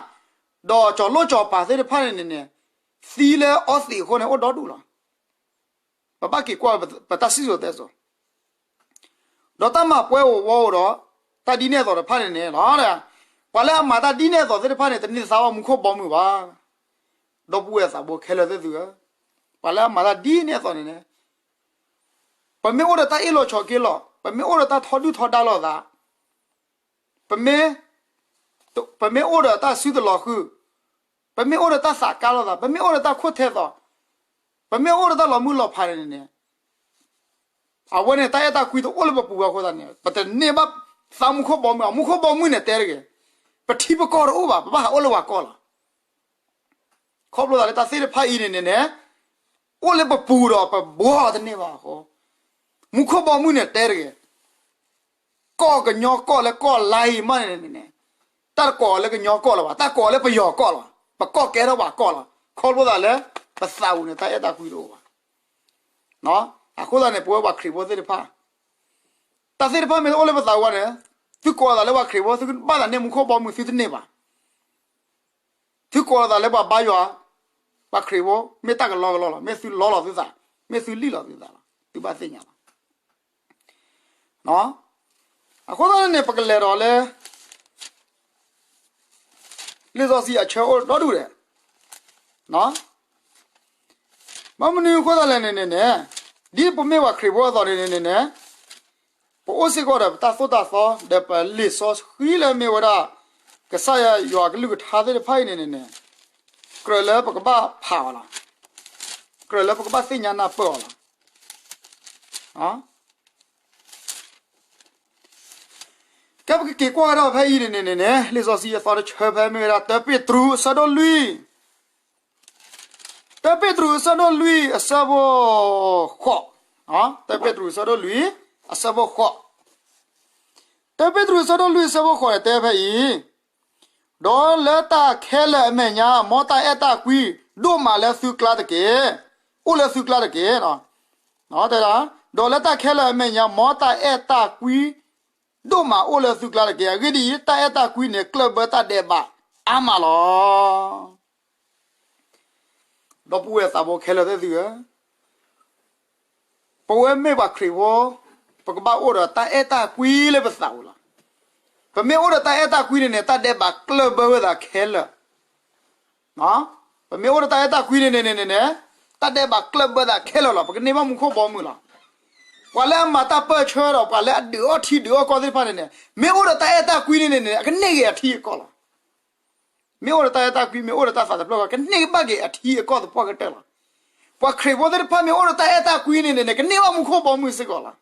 ဒီးကၠီၤလိၣ်ကၠီၤပၤသ့ၣ်တဖၣ်န့ၣ်န့ၣ်န့ၣ်, သံလၢအီသံးအဃိန့ၣ် အိၣ်ဒီဒူၣ်လီၤ. ပဘၣ်က့ၤကွၢ်ပတၢ်စံၣ်စိၤတဲစိၤ, ဒီးတၢ်မၤပှဲၤအိၣ်ဝီအိၣ်ဒီး, တၢ်ဒ်န့ၣ်အသိးတဖၣ်န့ၣ်န့ၣ်လီၤ. ပှၤလၢအမၤတၢ်ဒ်န့ၣ်အသိးသ့ၣ်တဖၣ်န့ၣ် တန့ၢ်သါဘၣ်မူခိၣ်ဘီမုၢ်ဘၣ်. ဒီပုၢ်ဝဲၢ်သးဘိခဲလၢာ်သ့ၣ်သုဧၢ, ပှၤလၢအမၤတၢ်ဒ်န့ၣ်အသိးန့ၣ်န့ၣ်, ပမ့ၢ်အိၣ်ဒီးတၢ်အ့ၣ်လိာ်ဆိးက့လိာ်, ပမ့ၢ်အိၣ်ဒီးတၢ်ထီဒုၣ်ထီဒါလိာ်သး, ပမ့ၢ်, ပမ့ၢ်အိၣ်ဒီးတၢ်စုတလီၤဃုာ်, ပမ့ၢ်အိၣ်ဒီးတၢ်သးကါလိာ်သး, ပမ့ၢ်အိၣ်ဒီးတၢ်ခိၣ်ထဲသိး, ပမ့ၢ်အိၣ်ဒီးတၢ်လီၤမုၢ်လီၤဖးန့ၣ်န့ၣ်, အဝဲန့ၣ် တၢ်အဲၣ်တၢ်ကွံတအိၣ်လၢပပူၤဘၣ်အဃိသတးန့ၣ် ပတန့ၢ်ဘၣ်သးမူခိၣ်ဘီမုၢ်, အမူခိၣ်ဘီမုၢ်န့ၣ်တဲတဂ့ၤ, ပထံပကီၢ်တအိၣ်ဘၣ်, ပဘၣ်ဟးအိၣ်လၢပှၤကီၢ်လီၤ. ခီဖျိသးလၢတၢ်သ့ၣ်တဖၣ်အံၤန့ၣ်န့ၣ်န့ၣ် အိၣ်လၢပပူၤဒီးပဘှီအီၤတန့ၢ်ဘၣ်အဃိ မူခိၣ်ဘီမုၢ်န့ၣ်တဲတဂ့ၤ, ကီၢ်ကညီကီၢ်လၢကီၢ်လါအံၤမးန့ၣ်န့ၣ်န့ၣ် တၢ်တကိးလၢကညီကီၢ်လၢၤဘၣ်, တၢ်ကိးလၢပယီၤကီၢ်လီၤ, ပကီၢ်ကဲထီၣ်ပှၤကီၢ်လီၤ. ခီဖျိသးလၢ ပသးပူၤန့ၣ် တၢ်အဲၣ်တၢ်ကွံတအိၣ်ဘၣ်. အဃိသတးန့ၣ် ပဝဲပှၤခရံာ်ဖိသ့ၣ်တဖၣ် တၢ်သ့ၣ်တဖၣ်မ့ၢ်တအိၣ်လၢပသးပူၤဘၣ်န့ၣ် သုကိးလီၤသးလၢပှၤခရံာ်ဖိ သုကဘၣ်သးန့ၢ်မူခိၣ်ဘီမုၢ် သုတန့ၢ်ဘၣ်. သုကိးလီၤသးလၢပှၤဘါယွၤ, ပှၤခရံာ်ဖိ မ့ၢ်တၢ်ကလီကလီလီၤ, မ့ၢ်သုလီလီၤသုသး, မ့ၢ်သုလံၣ်လီၤသုသးလီၤ, သုဘၣ်သ့ၣ်ညါလီၤ. အဃိသတးန့ၣ် ပကလဲၤဒီးလၢ လံာ်စီဆှံအဆၢအိၣ်ဒီဒူၣ်ဒဲး, ဘၣ်မနုၤအဃိသတးလဲၣ်န့ၣ်န့ၣ်န့ၣ် ဒ်ပမ့ၢ်ပှၤခရံာ်ဖိအသိးန့ၣ်န့ၣ်န့ၣ် ပအိၣ်စ့ၢ်ကီးဒီးပတၢ်သိၣ်တၢ်သီ ဒီးပလံာ်စီဆှံလၢမ့ၢ်ဝဲဒၣ် ကစၢ်ယွၤကလုၢ်ကထါသ့ၣ်တဖၣ်အံၤန့ၣ်န့ၣ်န့ၣ် ကြၢးလၢပကဘၣ်ဖးအီၤလီၤ. ကြၢးလၢပကဘၣ်သ့ၣ်ညါနၢ်ပၢၢ်အီၤလီၤ. ကဲပကက့ၤကွၢ်ကဒီးဖဲအံၤန့ၣ်န့ၣ်န့ၣ် လံာ်စီဆှံအသီတဆၢဖဲမ့ၢ်ဝဲဒၣ် တၢပ့းတရူးအဆၢဒိၣ်လွံၢ်, တၢပ့းတရူးအဆၢဒိၣ်လွံၢ်အဆၢဖိဃိး, တၢပ့းတရူးအဆၢဒိၣ်လွံၢ်အဆၢဖိဃိး, တၢပ့းတရူးအဆၢဒိၣ်လွံၢ်အဆၢဖိဃိးန့ၣ် တဲဖဲအံၤ, ဒီးလၢတၢ်ခဲလၢာ်အမဲာ်ညါ မ်တၢ်အဲၣ်တၢ်ကွံဒိၣ်မးလၢသုကျါတက့ၢ်, အိၣ်လၢသုကျါတက့ၢ်. တဲဒၣ်, ဒီးလၢတၢ်ခဲလၢာ်အမဲာ်ညါ မ်တၢ်အဲၣ်တၢ်ကွံဒိၣ်မးအိၣ်လၢသုကျါတက့ၢ်. အဂ့ၢ်ဒ်အံၤ, တၢ်အဲၣ်တၢ်ကွံန့ၣ် ကျၢၢ်ဘၢတၢ်ဒဲးဘးအါမးလီၤ. ဒီပုၢ်ဝဲၢ်သးဘိခဲလၢာ်သ့ၣ်သုဧၢ, ပဝဲမ့ၢ်ပှၤခရံာ်ဖိ, ပကဘၣ်အိၣ်ဒီးတၢ်အဲၣ်တၢ်ကွံလၢပသးပူၤလီၤ. ပမ့ၢ်အိၣ်ဒီးတၢ်အဲၣ်တၢ်ကွံန့ၣ်န့ၣ် တၢ်ဒဲးဘးကျၢၢ်ဘၢဝဲသးခဲလၢာ်. ပမ့ၢ်အိၣ်ဒီးတၢ်အဲၣ်တၢ်ကွံန့ၣ်န့ၣ်န့ၣ်န့ၣ်, တၢ်ဒဲးဘးကျၢၢ်ဘၢသးခဲလၢာ်လီၤ. ပကန့ၢ်ဘၣ်မူခိၣ်ဘီမုၢ်လီၤ. ပှၤလၢအမၤတၢ်ပၢၢ်ဆၢဒီး ပှၤလၢအဒုးအီၣ်ထံဒုးအီၣ်ကီၢ်သ့ၣ်တဖၣ်န့ၣ်န့ၣ် မ့ၢ်အိၣ်ဒီးတၢ်အဲၣ်တၢ်ကွံန့ၣ်န့ၣ်န့ၣ် အကန့ၢ်က့ၤအထံအကီၢ်လီၤ. မ့ၢ်အိၣ်ဒီးတၢ်အဲၣ်တၢ်ကွံ မ့ၢ်အိၣ်ဒီးတၢ်သးတဖျၢၣ်ဃီ ကန့ၢ်ဘၣ်က့ၤအထံအကီၢ်သပှၢ်ကတၢၢ်လီၤ. ပှၤခရံာ်ဖိသ့ၣ်တဖၣ်မ့ၢ်အိၣ်ဒီးတၢ်အဲၣ်တၢ်ကွံန့ၣ်န့ၣ်န့ၣ် ကန့ၢ်ဘၣ်မူခိၣ်ဘီမုၢ်စ့ၢ်ကီးလီၤ.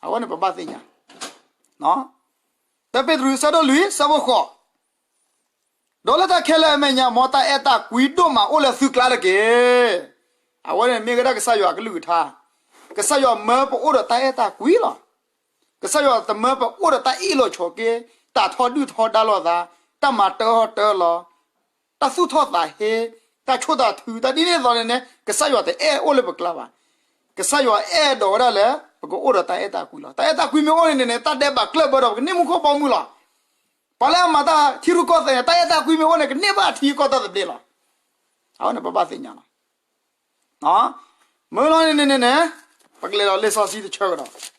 အဝဲန့ၣ်ပဘၣ်သ့ၣ်ညါ, တၢပ့းတရူးဆၢဒိၣ်လွံၢ်ဆၢဖိဃိး, ဒီးလၢတၢ်ခဲလၢာ်အမဲာ်ညါ မ်တၢ်အဲၣ်တၢ်ကွံဒိၣ်မးအိၣ်လၢသုကျါတက့ၢ်. အဝဲန့ၣ်မ့ၢ်ဝဲဒၣ်ကစၢ်ယွၤအကလုၢ်ကထါ, ကစၢ်ယွၤမၢပအိၣ်ဒီးတၢ်အဲၣ်တၢ်ကွံလီၤ. ကစၢ်ယွၤတမၢပအိၣ်ဒီးတၢ်အ့ၣ်လိာ်ဆိးက့, တၢ်ထီဒုၣ်ထီဒါလိာ်သး, တၢ်မၤတၢထီၣ်တၢလီၤ, တၢ်သူၣ်ထီၣ်သးဟ့, တၢ်ဆိၣ်တၢ်ထု, တၢ်ဒ်န့ၣ်အသိးန့ၣ်န့ၣ် ကစၢ်ယွၤတအဲၣ်အိၣ်လၢပကျါဘၣ်. ကစၢ်ယွၤအဲၣ်ဒိးဝဲဒၣ်လၢ ပကအိၣ်ဒီးတၢ်အဲၣ်တၢ်ကွံလီၤ. တၢ်အဲၣ်တၢ်ကွံမ့ၢ်အိၣ်န့ၣ်န့ၣ်န့ၣ် တၢ်ဒဲးဘးကျၢၢ်ဘၢဒီး ပကန့ၢ်မူခိၣ်ဘီမုၢ်လီၤ. ပှၤလၢအမၤတၢ်ထံရူၢ်ကီၢ်သဲးန့ၣ် တၢ်အဲၣ်တၢ်ကွံမ့ၢ်အိၣ်န့ၣ် ကန့ၢ်ဘၣ်အထံအကီၢ်တၢ်သဘျ့လီၤ. အဝဲန့ၣ်ပဘၣ်သ့ၣ်ညါလီၤ. မ့ၢ်လီၤန့ၣ်န့ၣ်န့ၣ် ပကလဲၤဒီးလံာ်စီဆှံတဆၢကဒီး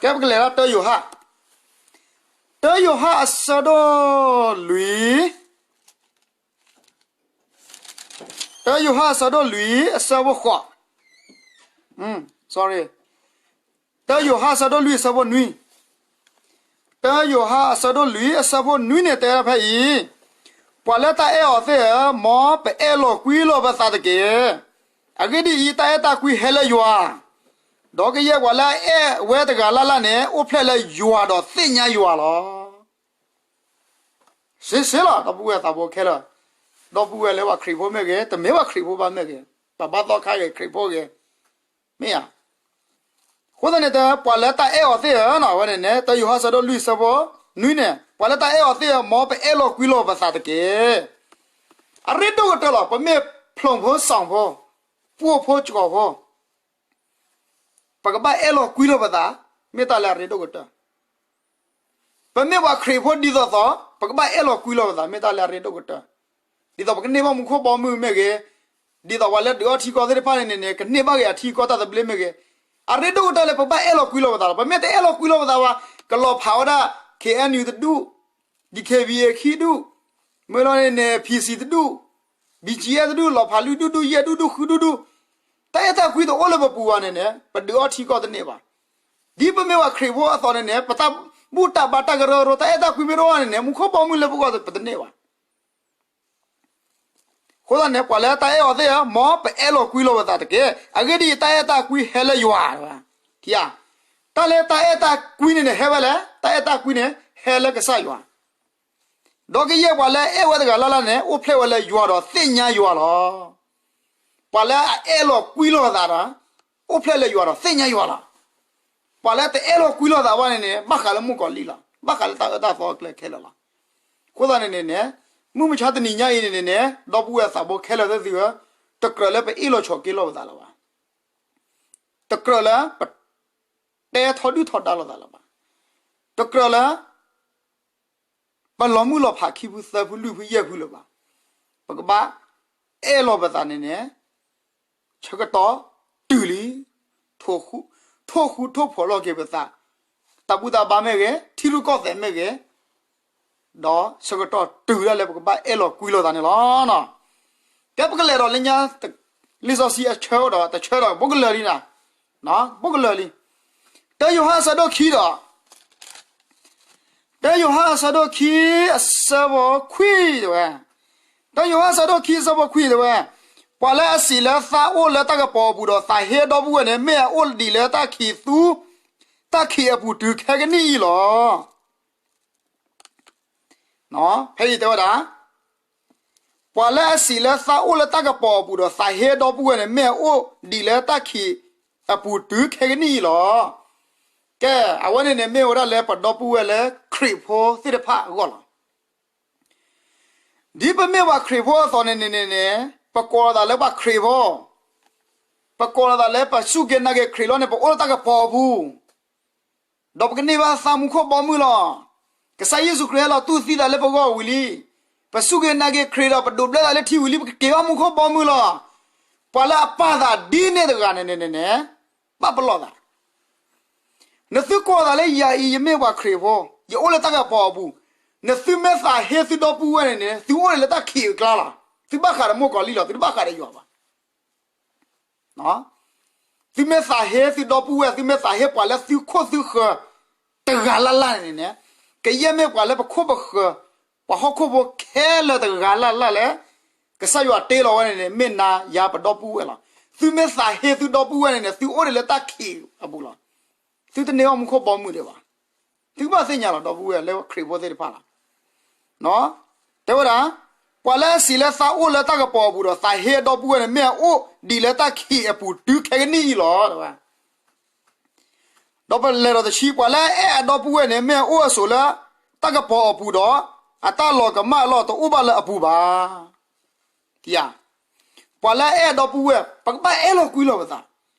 ကဲပကလဲၤလၢတၢယိၤဟၣ်, တၢယိၤဟၣ်အဆၢဒိၣ်လွံၢ်, တၢယိၤဟၣ်အဆၢဒိၣ်လွံၢ်အဆၢဖိဃိး, sorry, တၢယိၤဟၣ်အဆၢဒိၣ်လွံၢ်အဆၢဖိနွံ, တၢယိၤဟၣ်အဆၢဒိၣ်လွံၢ်အဆၢဖိနွံန့ၣ် တဲဝဲဒၣ်ဖဲအံၤ, ပှၤလၢတၢ်အဲၣ်အီၤသ့ၣ်ဧၢ, မ်ပအဲၣ်လီၤကွံလီၤပသးတက့ၢ်. အဂ့ၢ်ဒ်အံၤ, တၢ်အဲၣ်တၢ်ကွံဟဲလၢယွၤ, ဒီးကယဲၢ်ပှၤလၢအအဲၣ်ဝဲတဂၤလၢ်လၢ်န့ၣ် အိၣ်ဖျဲၣ်လၢယွၤဒီးသ့ၣ်ညါယွၤလီၤ. စ့စ့လီၤ ဒီပုၢ်ဝဲၢ်သးဘိခဲလၢာ်, ဒီပုၢ်ဝဲၢ်လၢပှၤခရံာ်ဖိမ့ၢ်ဂ့ၤ, တမ့ၢ်ပှၤခရံာ်ဖိဘၣ်မ့ၢ်ဂ့ၤ, ပှၤဘါသီခါဂ့ၤ ခရံာ်ဖိဂ့ၤ, မ့ၢ်ဧါ. အဃိသတးန့ၣ် ပှၤလၢတၢ်အဲၣ်အီၤသ့ၣ်ဧၢ, ဝဲန့ၣ်န့ၣ် တၢယိၤဟၣ်ဆၢဒိၣ်လွံၢ်ဆၢဖိနွံန့ၣ် ပှၤလၢတၢ်အဲၣ်အီၤသ့ၣ်ဧၢ, မ်ပအဲၣ်လီၤကွံလီၤပသးတက့ၢ်. အရ့ဒိၣ်ကတၢၢ်လီၤ. ပမ့ၢ်ဖျိၣ်ဖိစီၣ်ဖိ, ပှိၢ်ဖိစှီၤဖိ, ပကဘၣ်အဲၣ်လီၤကွံလီၤပသး, မ့ၢ်တၢ်လၢအရ့ဒိၣ်ကတၢၢ်. ပမ့ၢ်ပှၤခရံာ်ဖိဒ်သိးသိး ပကဘၣ်အဲၣ်လီၤကွံလီၤပသး, မ့ၢ်တၢ်လၢအရ့ဒိၣ်ကတၢၢ်. ဒ်သိးပကန့ၢ်ဘၣ်မူခိၣ်ဘီမုၢ်မ့ၢ်ဂ့ၤ, ဒ်သိးပှၤလၢဒုးအီၣ်ထံကီၢ်သ့ၣ်တဖၣ်န့ၣ်န့ၣ် ကန့ၢ်ဘၣ်က့ၤအထံကီၢ်တၢ်သဘျ့မ့ၢ်ဂ့ၤ, အရ့ဒိၣ်ကတၢၢ်လၢပဘၣ်အဲၣ်လီၤကွံလီၤပသးလီၤ. ပမ့ၢ်တအဲၣ်လီၤကွံလီၤပသးဘၣ်, ကလီၤဖးဝဲဒၣ် ခ့ၣ်အဲၣ်ယူၣ်တဒူၣ်, ဒံၣ်ခ့ၣ်ဘံၣ်အ့ၣ်ခံဒူၣ်, မ့ၢ်လီၤန့ၣ်န့ၣ် ဖံၣ်စံၣ်တဒူၣ်, ဘံၣ်ကၠံၣ်အဲၣ်တဒူၣ်, လီၤဖးလွံၢ်ဒူၣ်ဒူၣ်, ယဲၢ်ဒူၣ်ဒူၣ်, ဃုဒူၣ်ဒူၣ်, တၢ်အဲၣ်တၢ်ကွံတအိၣ်လၢပပူၤဘၣ်န့ၣ်န့ၣ် ပဒုးအီၣ်ထံကီၢ်တန့ၢ်ဘၣ်. ဒ်ပမ့ၢ်ပှၤခရံာ်ဖိအသိးန့ၣ်န့ၣ် ပတၢ်ဘူၣ်တၢ်ဘါတၢ်ကရၢကရိ တၢ်အဲၣ်တၢ်ကွံမ့ၢ်တအိၣ်ဘၣ်န့ၣ်န့ၣ် မူခိၣ်ဘီမုၢ်လၢပဂီၢ်ပတန့ၢ်ဘၣ်. အဃိသတးန့ၣ် ပှၤလၢတၢ်အဲၣ်အီၤသ့ၣ်ဧၢ, မ်ပအဲၣ်လီၤကွံလီၤပသးတက့ၢ်. အဂ့ၢ်ဒ်အံၤ, တၢ်အဲၣ်တၢ်ကွံဟဲလၢယွၤ, တဝဲ, ခံဧါ, တၢ်လၢတၢ်အဲၣ်တၢ်ကွံန့ၣ်န့ၣ် ဟဲဝဲလဲၣ်, တၢ်အဲၣ်တၢ်ကွံန့ၣ် ဟဲလၢကစၢ်ယွၤ, ဒီးကယဲၢ်ပှၤလၢအအဲၣ်ဝဲတဂၤလၢ်လၢ်န့ၣ် အိၣ်ဖျဲၣ်ဝဲလၢယွၤဒီးသ့ၣ်ညါယွၤလီၤ. ပှၤလၢအအဲၣ်လီၤကွံလီၤအသးဒီး အိၣ်ဖျဲၣ်လၢယွၤဒီးသ့ၣ်ညါယွၤလီၤ. ပှၤလၢတအဲၣ်လီၤကွံလီၤသးဘၣ်န့ၣ်န့ၣ် ဘၣ်ဃးလၢမုၣ်ကီၤလံၢ်လီၤ, ဘၣ်ဃးလၢတၢ်အၢတၢ်သီအကျဲခဲလၢာ်လီၤ. အဃိသတးန့ၣ်န့ၣ်န့ၣ် မုၢ်မဆါတနံၤညါအံၤန့ၣ်န့ၣ်န့ၣ် ဒီပုၢ်ဝဲၢ်သးဘိခဲလၢာ်သ့ၣ်သုဧၢ, တကြၢးလၢပအ့ၣ်လိာ်ဆိးက့လိာ်ပသးလၢၤဘၣ်. တကြၢးလၢပ တဲထီဒုၣ်ထီဒါလိာ်သးလၢၤဘၣ်. တကြၢးလၢ ပလီၤမုၢ်လီၤဖးခံဖုသၢဖုလွံၢ်ဖုယဲၢ်ဖုလၢၤဘၣ်. ပကဘၣ်အဲၣ်လီၤပသးန့ၣ်န့ၣ် ဆၢကတီၢ်တုၤလံ, ထိၣ်ဃူထိၣ်ဖိးလိာ်က့ၤပသး, တၢ်ဘူၣ်တၢ်ဘါမ့ၢ်ဂ့ၤ, ထံရူၢ်ကီၢ်သဲးမ့ၢ်ဂ့ၤ, ဒီးဆၢကတီၢ်တုၤဒၣ်လၢပကဘၣ်အဲၣ်လီၤကွံလိာ်သးန့ၣ်လီၤ. ကဲ ပကလဲၤဒီးလၢညါ လံာ်စီဆှံအဆၢဒီးတဆၢဒီး ဘိးကလၢာ်လံနၤ, ဘိးကလၢာ်လံ. တၢယိၤဟၣ်အဆၢဒိၣ်ခံဒီး တၢယိၤဟၣ်အဆၢဒိၣ်ခံအဆၢဖိခွံတဲဝဲ, တၢယိၤဟၣ်အဆၢဒိၣ်ခံအဆၢဖိခွံတဲဝဲ, ပှၤလၢအစံးလၢသးအိၣ်လၢတၢ်ကပီၤအပူၤဒီးသးဟ့အဒီပုၢ်ဝဲၢ်န့ၣ် မ့ၢ်အအိၣ်ဒံးလၢတၢ်ခံးသူ, တၢ်ခံးအပူၤတုၤခဲကနံၣ်အံၤလီၤ. ဖဲအံၤတဲဝဲဒၣ် ပှၤလၢအစံးလၢသးအိၣ်လၢတၢ်ကပီၤအပူၤဒီးသးဟ့အဒီပုၢ်ဝဲၢ်န့ၣ် မ့ၢ်အအိၣ်ဒံးလၢတၢ်ခံးအပူၤတုၤခဲကနံၣ်အံၤလီၤ. ကဲ, အဝဲန့ၣ်န့ၣ် မ့ၢ်ဝဲဒၣ်လၢပဒီပုၢ်ဝဲၢ်လၢခရံာ်ဖိသ့ၣ်တဖၣ်အဂီၢ်လီၤ. ဒ်ပမ့ၢ်ပှၤခရံာ်ဖိအသိးန့ၣ်န့ၣ်န့ၣ်န့ၣ် ပကိးလီၤသးလၢပှၤခရံာ်ဖိ, ပကိးလီၤသးလၢပစူၢ်က့ၤနာ်က့ၤခရံာ်လီၤန့ၣ် ပအိၣ်လၢတၢ်ကပီၤအပူၤ ဒီးပကန့ၢ်ဘၣ်သးမူခိၣ်ဘီမုၢ်လီၤ. ကစၢ်ယ့ၣ်ၡူးခရံာ်ဟဲလီၤတူၢ်သံသးလၢပဂီၢ်ဝံၤလံ. ပစူၢ်က့ၤနာ်က့ၤခရံာ်ဒီး ပဒိးဘျၢသးလၢထံဝံၤလံ ပကက့ၤဘၣ်မူခိၣ်ဘီမုၢ်လီၤ. ပှၤလၢအပာ်သးဒ်န့ၣ်တဂၤန့ၣ်န့ၣ်န့ၣ် ဘၣ်ပလီၢ်သး နသုကိးသးလၢယၤအံၤ ယမ့ၢ်ပှၤခရံာ်ဖိ, ယအိၣ်လၢတၢ်ကပီၤအပူၤ, နသုမ့ၢ်သးဟ့သုဒီပုၢ်ဝဲၢ်န့ၣ်န့ၣ် သုအိၣ်ဒံးလၢတၢ်ခံးအကျါလီၤ. သုဘၣ်ဃးဒီးမုၣ်ကီၤလံၢ်လီၤ, သုတဘၣ်ဃးဒီးယွၤဘၣ်. သုမ့ၢ်သးဟ့သုဒီပုၢ်ဝဲၢ်, သုမ့ၢ်သးဟ့ပှၤလၢသုခိၣ်သုဃၢၤတဂၤလၢ်လၢ်န့ၣ်န့ၣ်, ကယဲၢ်မ့ၢ်ပှၤလၢပခိၣ်ပဃၢၤ, ပှၤဟီၣ်ခိၣ်ဖိခဲလၢာ်တဂၤလၢ်လၢ်လၢ ကစၢ်ယွၤတ့လီၤဝဲန့ၣ်န့ၣ် မ့ၢ်နၤယၤပဒီပုၢ်ဝဲၢ်လီၤ. သုမ့ၢ်သးဟ့သုဒီပုၢ်ဝဲၢ်န့ၣ်န့ၣ် သုအိၣ်ဒံးလၢတၢ်ခံးအပူၤလီၤ. သုတန့ၢ်ဘၣ်မူခိၣ်ဘီမုၢ်ဒံးဘၣ်. သုကဘၣ်သ့ၣ်ညါလီၤ ဒီပုၢ်ဝဲၢ်လၢခရံာ်ဖိသ့ၣ်တဖၣ်လီၤ. တဲဝဲဒၣ်, ပှၤလၢအစံးလၢသးအိၣ်လၢတၢ်ကပီၤအပူၤဒီး သးဟ့အဒီပုၢ်ဝဲၢ်န့ၣ် မ့ၢ်အအိၣ်ဒံးလၢတၢ်ခံးအပူၤတုၤခဲကနံၣ်အံၤလီၤ တဲဝဲ. ဒီးပလဲၤဒီးတဆံ, ပှၤလၢအအဲၣ်အဒီပုၢ်ဝဲၢ်န့ၣ် မ့ၢ်အအိၣ်အဆိးလၢတၢ်ကပီၤအပူၤဒီး အတၢ်လီၤကမၣ်အလီၢ်တအိၣ်ဘၣ်လၢအပူၤဘၣ်. ပှၤလၢအအဲၣ်အဒီပုၢ်ဝဲၢ် ပကဘၣ်အဲၣ်လီၤကွံလီၤပသး.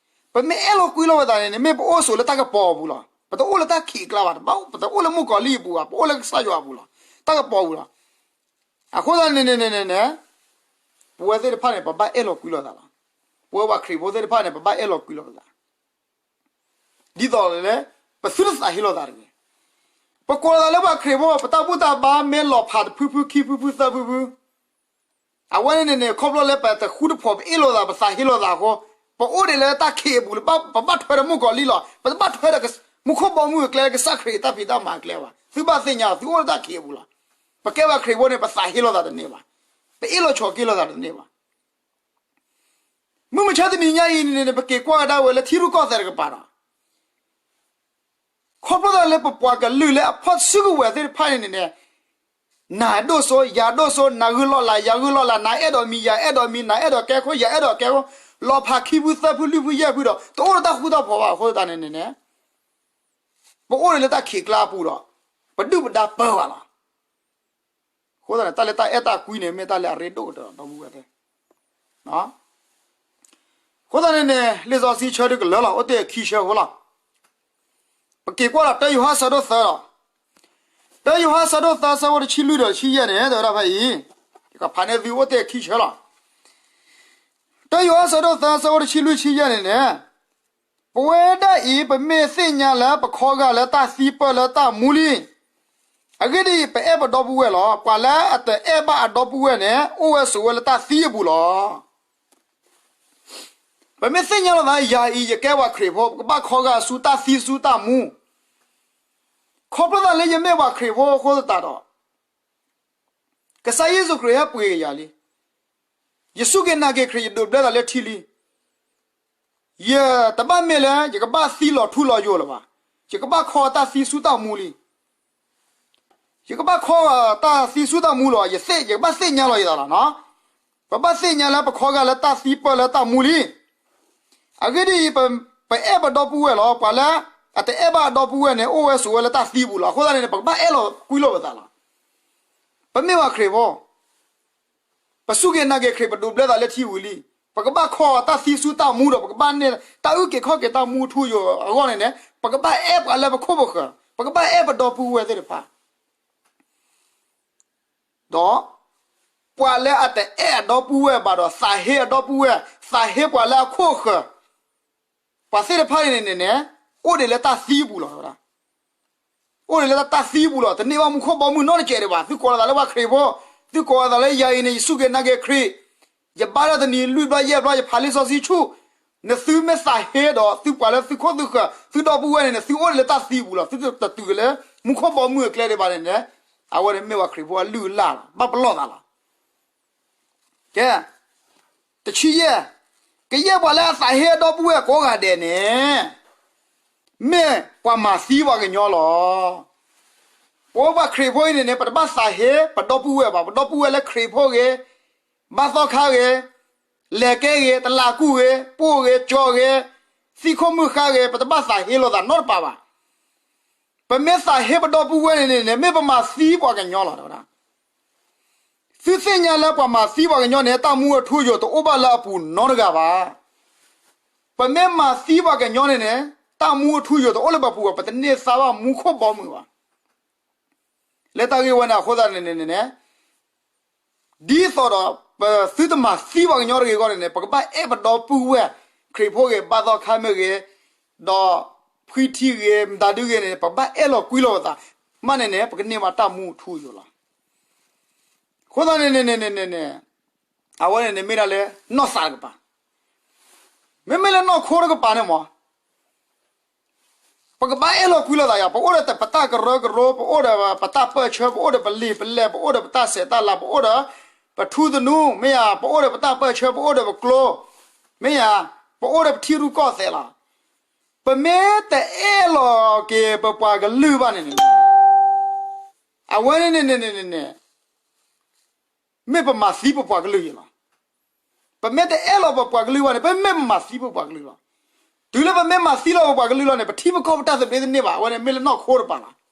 ပမ့ၢ်အဲၣ်လီၤကွံလီၤပသးန့ၣ်န့ၣ် မ့ၢ်ပအိၣ်ဆိးလၢတၢ်ကပီၤအပူၤလီၤ. ပတအိၣ်လၢတၢ်ခံးအကျါဘၣ်, ပတအိၣ်လၢမုၣ်ကီၤလံၢ်အပူၤဘၣ်, ပအိၣ်လၢကစၢ်ယွၤအပူၤလီၤ, တၢ်ကပီၤအပူၤလီၤ. အဃိသတးန့ၣ်န့ၣ်န့ၣ် ပဝဲသ့ၣ်တဖၣ်န့ၣ် ပဘၣ်အဲၣ်လီၤကွံလိာ်သးလီၤ. ပဝဲပှၤခရံာ်ဖိသ့ၣ်တဖၣ်န့ၣ် ပဘၣ်အဲၣ်လီၤကွံလိာ်ပသး ဒ်သိးလၢ ပသုတသးဟ့လိာ်သးတဂ့ၤ. ပကိးလိာ်သးလၢပှၤခရံာ်ဖိ ပတၢ်ဘူၣ်တၢ်ဘါမ့ၢ်လီၤဖးတဖုဖုခံဖုဖုသၢဖုဖု အဝဲန့ၣ်န့ၣ်န့ၣ် ခီဖျိလၢပတဃူတဖိး ပအ့ၣ်လိာ်သး ပသးဟ့လိာ်သးအဃိ ပအိၣ်ဒံးလၢတၢ်ခံးအပူၤလၢ ပဘၣ်ထွဲဒီးမုၣ်ကီၤလံၢ်လီၤ. ပတဘၣ်ထွဲဒီးမူခိၣ်ဘီမုၢ်အကျဲလၢကစၢ်ခရံာ်အတၢ်ဖံးတၢ်မၤအကျဲဘၣ်. သုဘၣ်သ့ၣ်ညါ သုအိၣ်လၢတၢ်ခံးအပူၤလီၤ. ပကဲပှၤခရံာ်ဖိန့ၣ် ပသးဟ့လိာ်သးတန့ၢ်ဘၣ်. ပအ့ၣ်လိာ်ဆိးက့လိာ်သးတန့ၢ်ဘၣ်. မုၢ်မဆါတနံၤညါအံၤန့ၣ်န့ၣ် ပက့ၤကွၢ်ကဒါဝဲလၢထံရူၢ်ကီၢ်သဲးတကပၤဒီး ခီဖျိသးလၢပပှၤကလုာ်လၢအဖီၣ်စုကဝဲၤသ့ၣ်တဖၣ်န့ၣ်န့ၣ် နၤဒိၣ်စိ ယၤဒိၣ်စိ နၤဂုာ်လီၤလၢ် ယၤဂုာ်လီၤလၢ် နၤအဲၣ်ဒိးမံၤ ယၤအဲၣ်ဒိးမံၤ နၤအဲၣ်ဒိးကဲခိၣ် ယၤအဲၣ်ဒိးကဲခိၣ် လီၤဖးခံဖုသၢဖုလွံၢ်ဖုယဲၢ်ဖုဒီး တအိၣ်လၢတၢ်ဃူတၢ်ဖိးဘၣ်အဃိသတးန့ၣ်န့ၣ် ပအိၣ်ဒံးလၢတၢ်ခံးကျါအပူၤဒီး ပဒုၣ်ပဒါပၢဘၣ်လီၤ. အဃိသတးန့ၣ် တၢ်လၢတၢ်အဲၣ်တၢ်ကွံန့ၣ် မ့ၢ်တၢ်လၢအရ့ဒိၣ်ကတၢၢ်ဒီပုၢ်ဝဲၢ်သ့ၣ် အဃိသတးန့ၣ်န့ၣ် လံာ်စီဆှံဆၢဒုးကလၢာ်လီၤ အိၣ်တ့ၢ်ခံဆၢဖိလီၤ. ပက့ၤကွၢ်ဒီးတၢယိၤဟၣ်ဆၢဒိၣ်သၢလီၤ. တၢယိၤဟၣ်ဆၢဒိၣ်သၢဆၢဖိတဆံလွံၢ်ဒီးတဆံယဲၢ်န့ၣ် တဲဝဲဒၣ်ဖဲအံၤ, ယကဖးန့ၢ်သုအိၣ်တ့ၢ်ခံဆၢလီၤ. တၢယိၤဟၣ်ဆၢဒိၣ်သၢဆၢဖိတဆံလွံၢ်ဆံယဲၢ်န့ၣ်န့ၣ် ပဝဲဒၣ်အံၤ ပမ့ၢ်သ့ၣ်ညါလၢပခီဂာ်လၢတၢ်သံပၢၢ်လၢတၢ်မူလံ. အဂ့ၢ်ဒ်အံၤ, ပအဲၣ်ပဒီပုၢ်ဝဲၢ်လီၤ. ပှၤလၢအတအဲၣ်ဘၣ်အဒီပုၢ်ဝဲၢ်န့ၣ် အိၣ်ဝဲဆိးဝဲလၢတၢ်သံအပူၤလီၤ. ပမ့ၢ်သ့ၣ်ညါလီၤသး ယၤအံၤ ယကဲပှၤခရံာ်ဖိ, ပကဘၣ်ခီဂာ်ဆူတၢ်သံဆူတၢ်မူ, ခီဖျိသးလၢယမ့ၢ်ပှၤခရံာ်ဖိအဃိသတးဒီး ကစၢ်ယ့ၣ်ၡူးခရံာ်ဟဲပှ့ၤက့ၤယၤလံ. ယစူၢ်က့ၤနာ်က့ၤခရံာ် ယဒိးဘျၢသးလၢထံလံ. ယတဘၣ်မ့ၢ်လၢ ယကဘၣ်သံလီၤထူလီၤယိာ်လၢၤဘၣ်. ယကဘၣ်ခီအတၢ်သံဆူတၢ်မူလံ. ယကဘၣ်ခီအတၢ်သံဆူတၢ်မူလီၤ. ယသ့ၣ်, ယကဘၣ်သ့ၣ်ညါလီၤယသးလီၤနီၤ. ပဘၣ်သ့ၣ်ညါလၢပခီဂာ်လၢတၢ်သံပၢၢ်လၢတၢ်မူလံ. အဂ့ၢ်ဒ်အံၤ, ပအဲၣ်ပဒီပုၢ်ဝဲၢ်လီၤ. ပှၤလၢအတအဲၣ်ဘၣ်အဒီပုၢ်ဝဲၢ်န့ၣ် အိၣ်ဝဲဆိးဝဲလၢတၢ်သံပူၤလီၤ. အဃိသတးန့ၣ်န့ၣ် ပကဘၣ်အဲၣ်လီၤကွံလီၤပသးလီၤ. ပမ့ၢ်ဝဲခရံာ်ဖိ, ပစူၢ်က့ၤနာ်က့ၤခရံာ် ပဒိးဘျၢသးလၢထံဝံၤလံ. ပကဘၣ်ခီတၢ်သံဆူတၢ်မူဒီး ပကဘၣ်န့ၢ်တၢ်အုၣ်က့ၤခီၣ်က့ၤတၢ်မူအထူအယိာ်အဂီၢ်န့ၣ်န့ၣ် ပကဘၣ်အဲၣ်ပှၤလၢပခိၣ်ပဃၢၤ, ပကဘၣ်အဲၣ်ပဒီပုၢ်ဝဲၢ်သ့ၣ်တဖၣ် ဒီးပှၤလၢအတအဲၣ်အဒီပုၢ်ဝဲၢ်ဘၣ်ဒီး သးဟ့အဒီပုၢ်ဝဲၢ်, သးဟ့ပှၤလၢအခိၣ်အဃၢၤ, ပှၤသ့ၣ်တဖၣ်န့ၣ်န့ၣ်န့ၣ် အိၣ်ဒံးလၢတၢ်သံပူၤလီၤ. အိၣ်ဒံးလၢတၢ်သံပူၤလီၤ. တန့ၢ်ဘၣ်မူခိၣ်ဘီမုၢ်နီတစဲးဒံးဘၣ်. သုကိးလီၤသးလၢပှၤခရံာ်ဖိ, သုကိးလီၤသးလၢယၤအံၤန့ၣ် ယစူၢ်က့ၤနာ်က့ၤခရံာ်, ယဘါထီၣ်တနံၤလွံၢ်ဘျီယဲၢ်ဘျီ ယဖးလံာ်စီဆှံဆူၣ်, နသုမ့ၢ်သးဟ့ဒီး သုပှၤလၢသုခိၣ်သုဃၢၤ သုဒီပုၢ်ဝဲၢ်န့ၣ်န့ၣ် သုအိၣ်ဒံးလၢတၢ်သံပူၤလီၤ. သုတတုၤလၢမူခိၣ်ဘီမုၢ်အကျဲဒံးဘၣ်န့ၣ်န့ၣ် အဝဲန့ၣ်မ့ၢ်ပှၤခရံာ်ဖိအလုၢ်အလၢ်လီၤ. ဘၣ်ပလီၢ်သးလီၤ. ကဲ, တဆံယဲၢ်, ကယဲၢ်ပှၤလၢအသးဟ့အဒီပုၢ်ဝဲၢ်ကိးဂၤဒဲးန့ၣ် မ့ၢ်ပှၤမၤသံပှၤကညီလီၤ. ပဝဲပှၤခရံာ်ဖိအံၤန့ၣ်န့ၣ် ပတဘၣ်သးဟ့ပဒီပုၢ်ဝဲၢ်ဘၣ်. ပဒီပုၢ်ဝဲၢ်လၢခရံာ်ဖိဂ့ၤ, ဘါသီခါဂ့ၤ, လဲၤကဲဂ့ၤ, တလးကူၣ်ဂ့ၤ, ပိၢ်ဂ့ၤ, ကၠီဂ့ၤ, သံခိၣ်မုၣ်ဃါဂ့ၤ, ပတဘၣ်သးဟ့လိာ်သးနီတပၤဘၣ်. ပမ့ၢ်သးဟ့ပဒီပုၢ်ဝဲၢ်န့ၣ်န့ၣ် မ့ၢ်ပမၤသံပှၤကညီလီၤ. သုသ့ၣ်ညါလၢပှၤမၤသံပှၤကညီန့ၣ် တၢ်မူအထူအယိာ်တအိၣ်ဘၣ်လၢအပူၤနီတဂၤဘၣ်. ပမ့ၢ်မၤသံပှၤကညီန့ၣ်န့ၣ် တၢ်မူအထူအယိာ်တအိၣ်လၢပပူၤဘၣ်, ပတန့ၢ်သါဘၣ်မူခိၣ်ဘီမုၢ်ဘၣ်. လၢတၢ်ဂ့ၢ်ဝဲန့ၣ်အဃိသတးန့ၣ်န့ၣ်န့ၣ် ဒ်သိးဒီး ပသုတမၤသံပှၤကညီတဂ့ၤအဂီၢ်န့ၣ်န့ၣ် ပကဘၣ်အဲၣ်ပဒီပုၢ်ဝဲၢ် ခရံာ်ဖိဂ့ၤ, ဘါသီခါမ့ၢ်ဂ့ၤ, ဒီးဖှံထံဂ့ၤ, မတၤဒုဂ့ၤန့ၣ် ပကဘၣ်အဲၣ်လီၤကွံလိာ်ပသး, မ့ၢ်န့ၣ်န့ၣ် ပကန့ၢ်ဘၣ်တၢ်မူအထူအယိာ်လီၤ. အဃိသတးန့ၣ်န့ၣ်န့ၣ်န့ၣ် အဝဲန့ၣ်န့ၣ်မ့ၢ်ဒၣ်လၢနီၢ်သးတကပၤ, မ့မ့ၢ်လၢနီၢ်ခိတကပၤန့ၣ်မး ပကဘၣ်အဲၣ်လီၤကွံလိာ်သးယၤ, ပအိၣ်ဒီးပတၢ်ကရၢကရိ, ပအိၣ်ဒီးပတၢ်ပၢၢ်ဆၢ, ပအိၣ်ဒီးပလံာ်ပလဲၢ်, ပအိၣ်ဒီးပတၢ်ဆဲးတၢ်လၤ, ပအိၣ်ဒီးပထူသနူ, မ့ၢ်ဧါ, ပအိၣ်ဒီးပတၢ်ပၢၢ်ဆၢ, ပအိၣ်ဒီးပကျိ, မ့ၢ်ဧါ, ပအိၣ်ဒီးပထံရူၢ်ကီၢ်သဲးလီၤ. ပမ့ၢ်တအဲၣ်လီၤက့ၤပပှၤကလုာ်ဘၣ်န့ၣ်န့ၣ်, အဝဲန့ၣ်န့ၣ်န့ၣ်န့ၣ် မ့ၢ်ပမၤသံပပှၤကလုာ်ယဲလီၤ. ပမ့ၢ်တအဲၣ်လီၤပပှၤကလုာ်ဘၣ်န့ၣ် ပမ့ၢ်ပမၤသံပပှၤကလုာ်လီၤ. တုၤလၢပမ့ၢ်မၤသံလီၤပပှၤကလုာ်လီၤန့ၣ် ပထံပကီၢ်ပတၢ်သဘျ့တန့ၢ်ဘၣ်, အဝဲန့ၣ်မ့ၢ်လၢနီၢ်ခိတပၤလီၤ.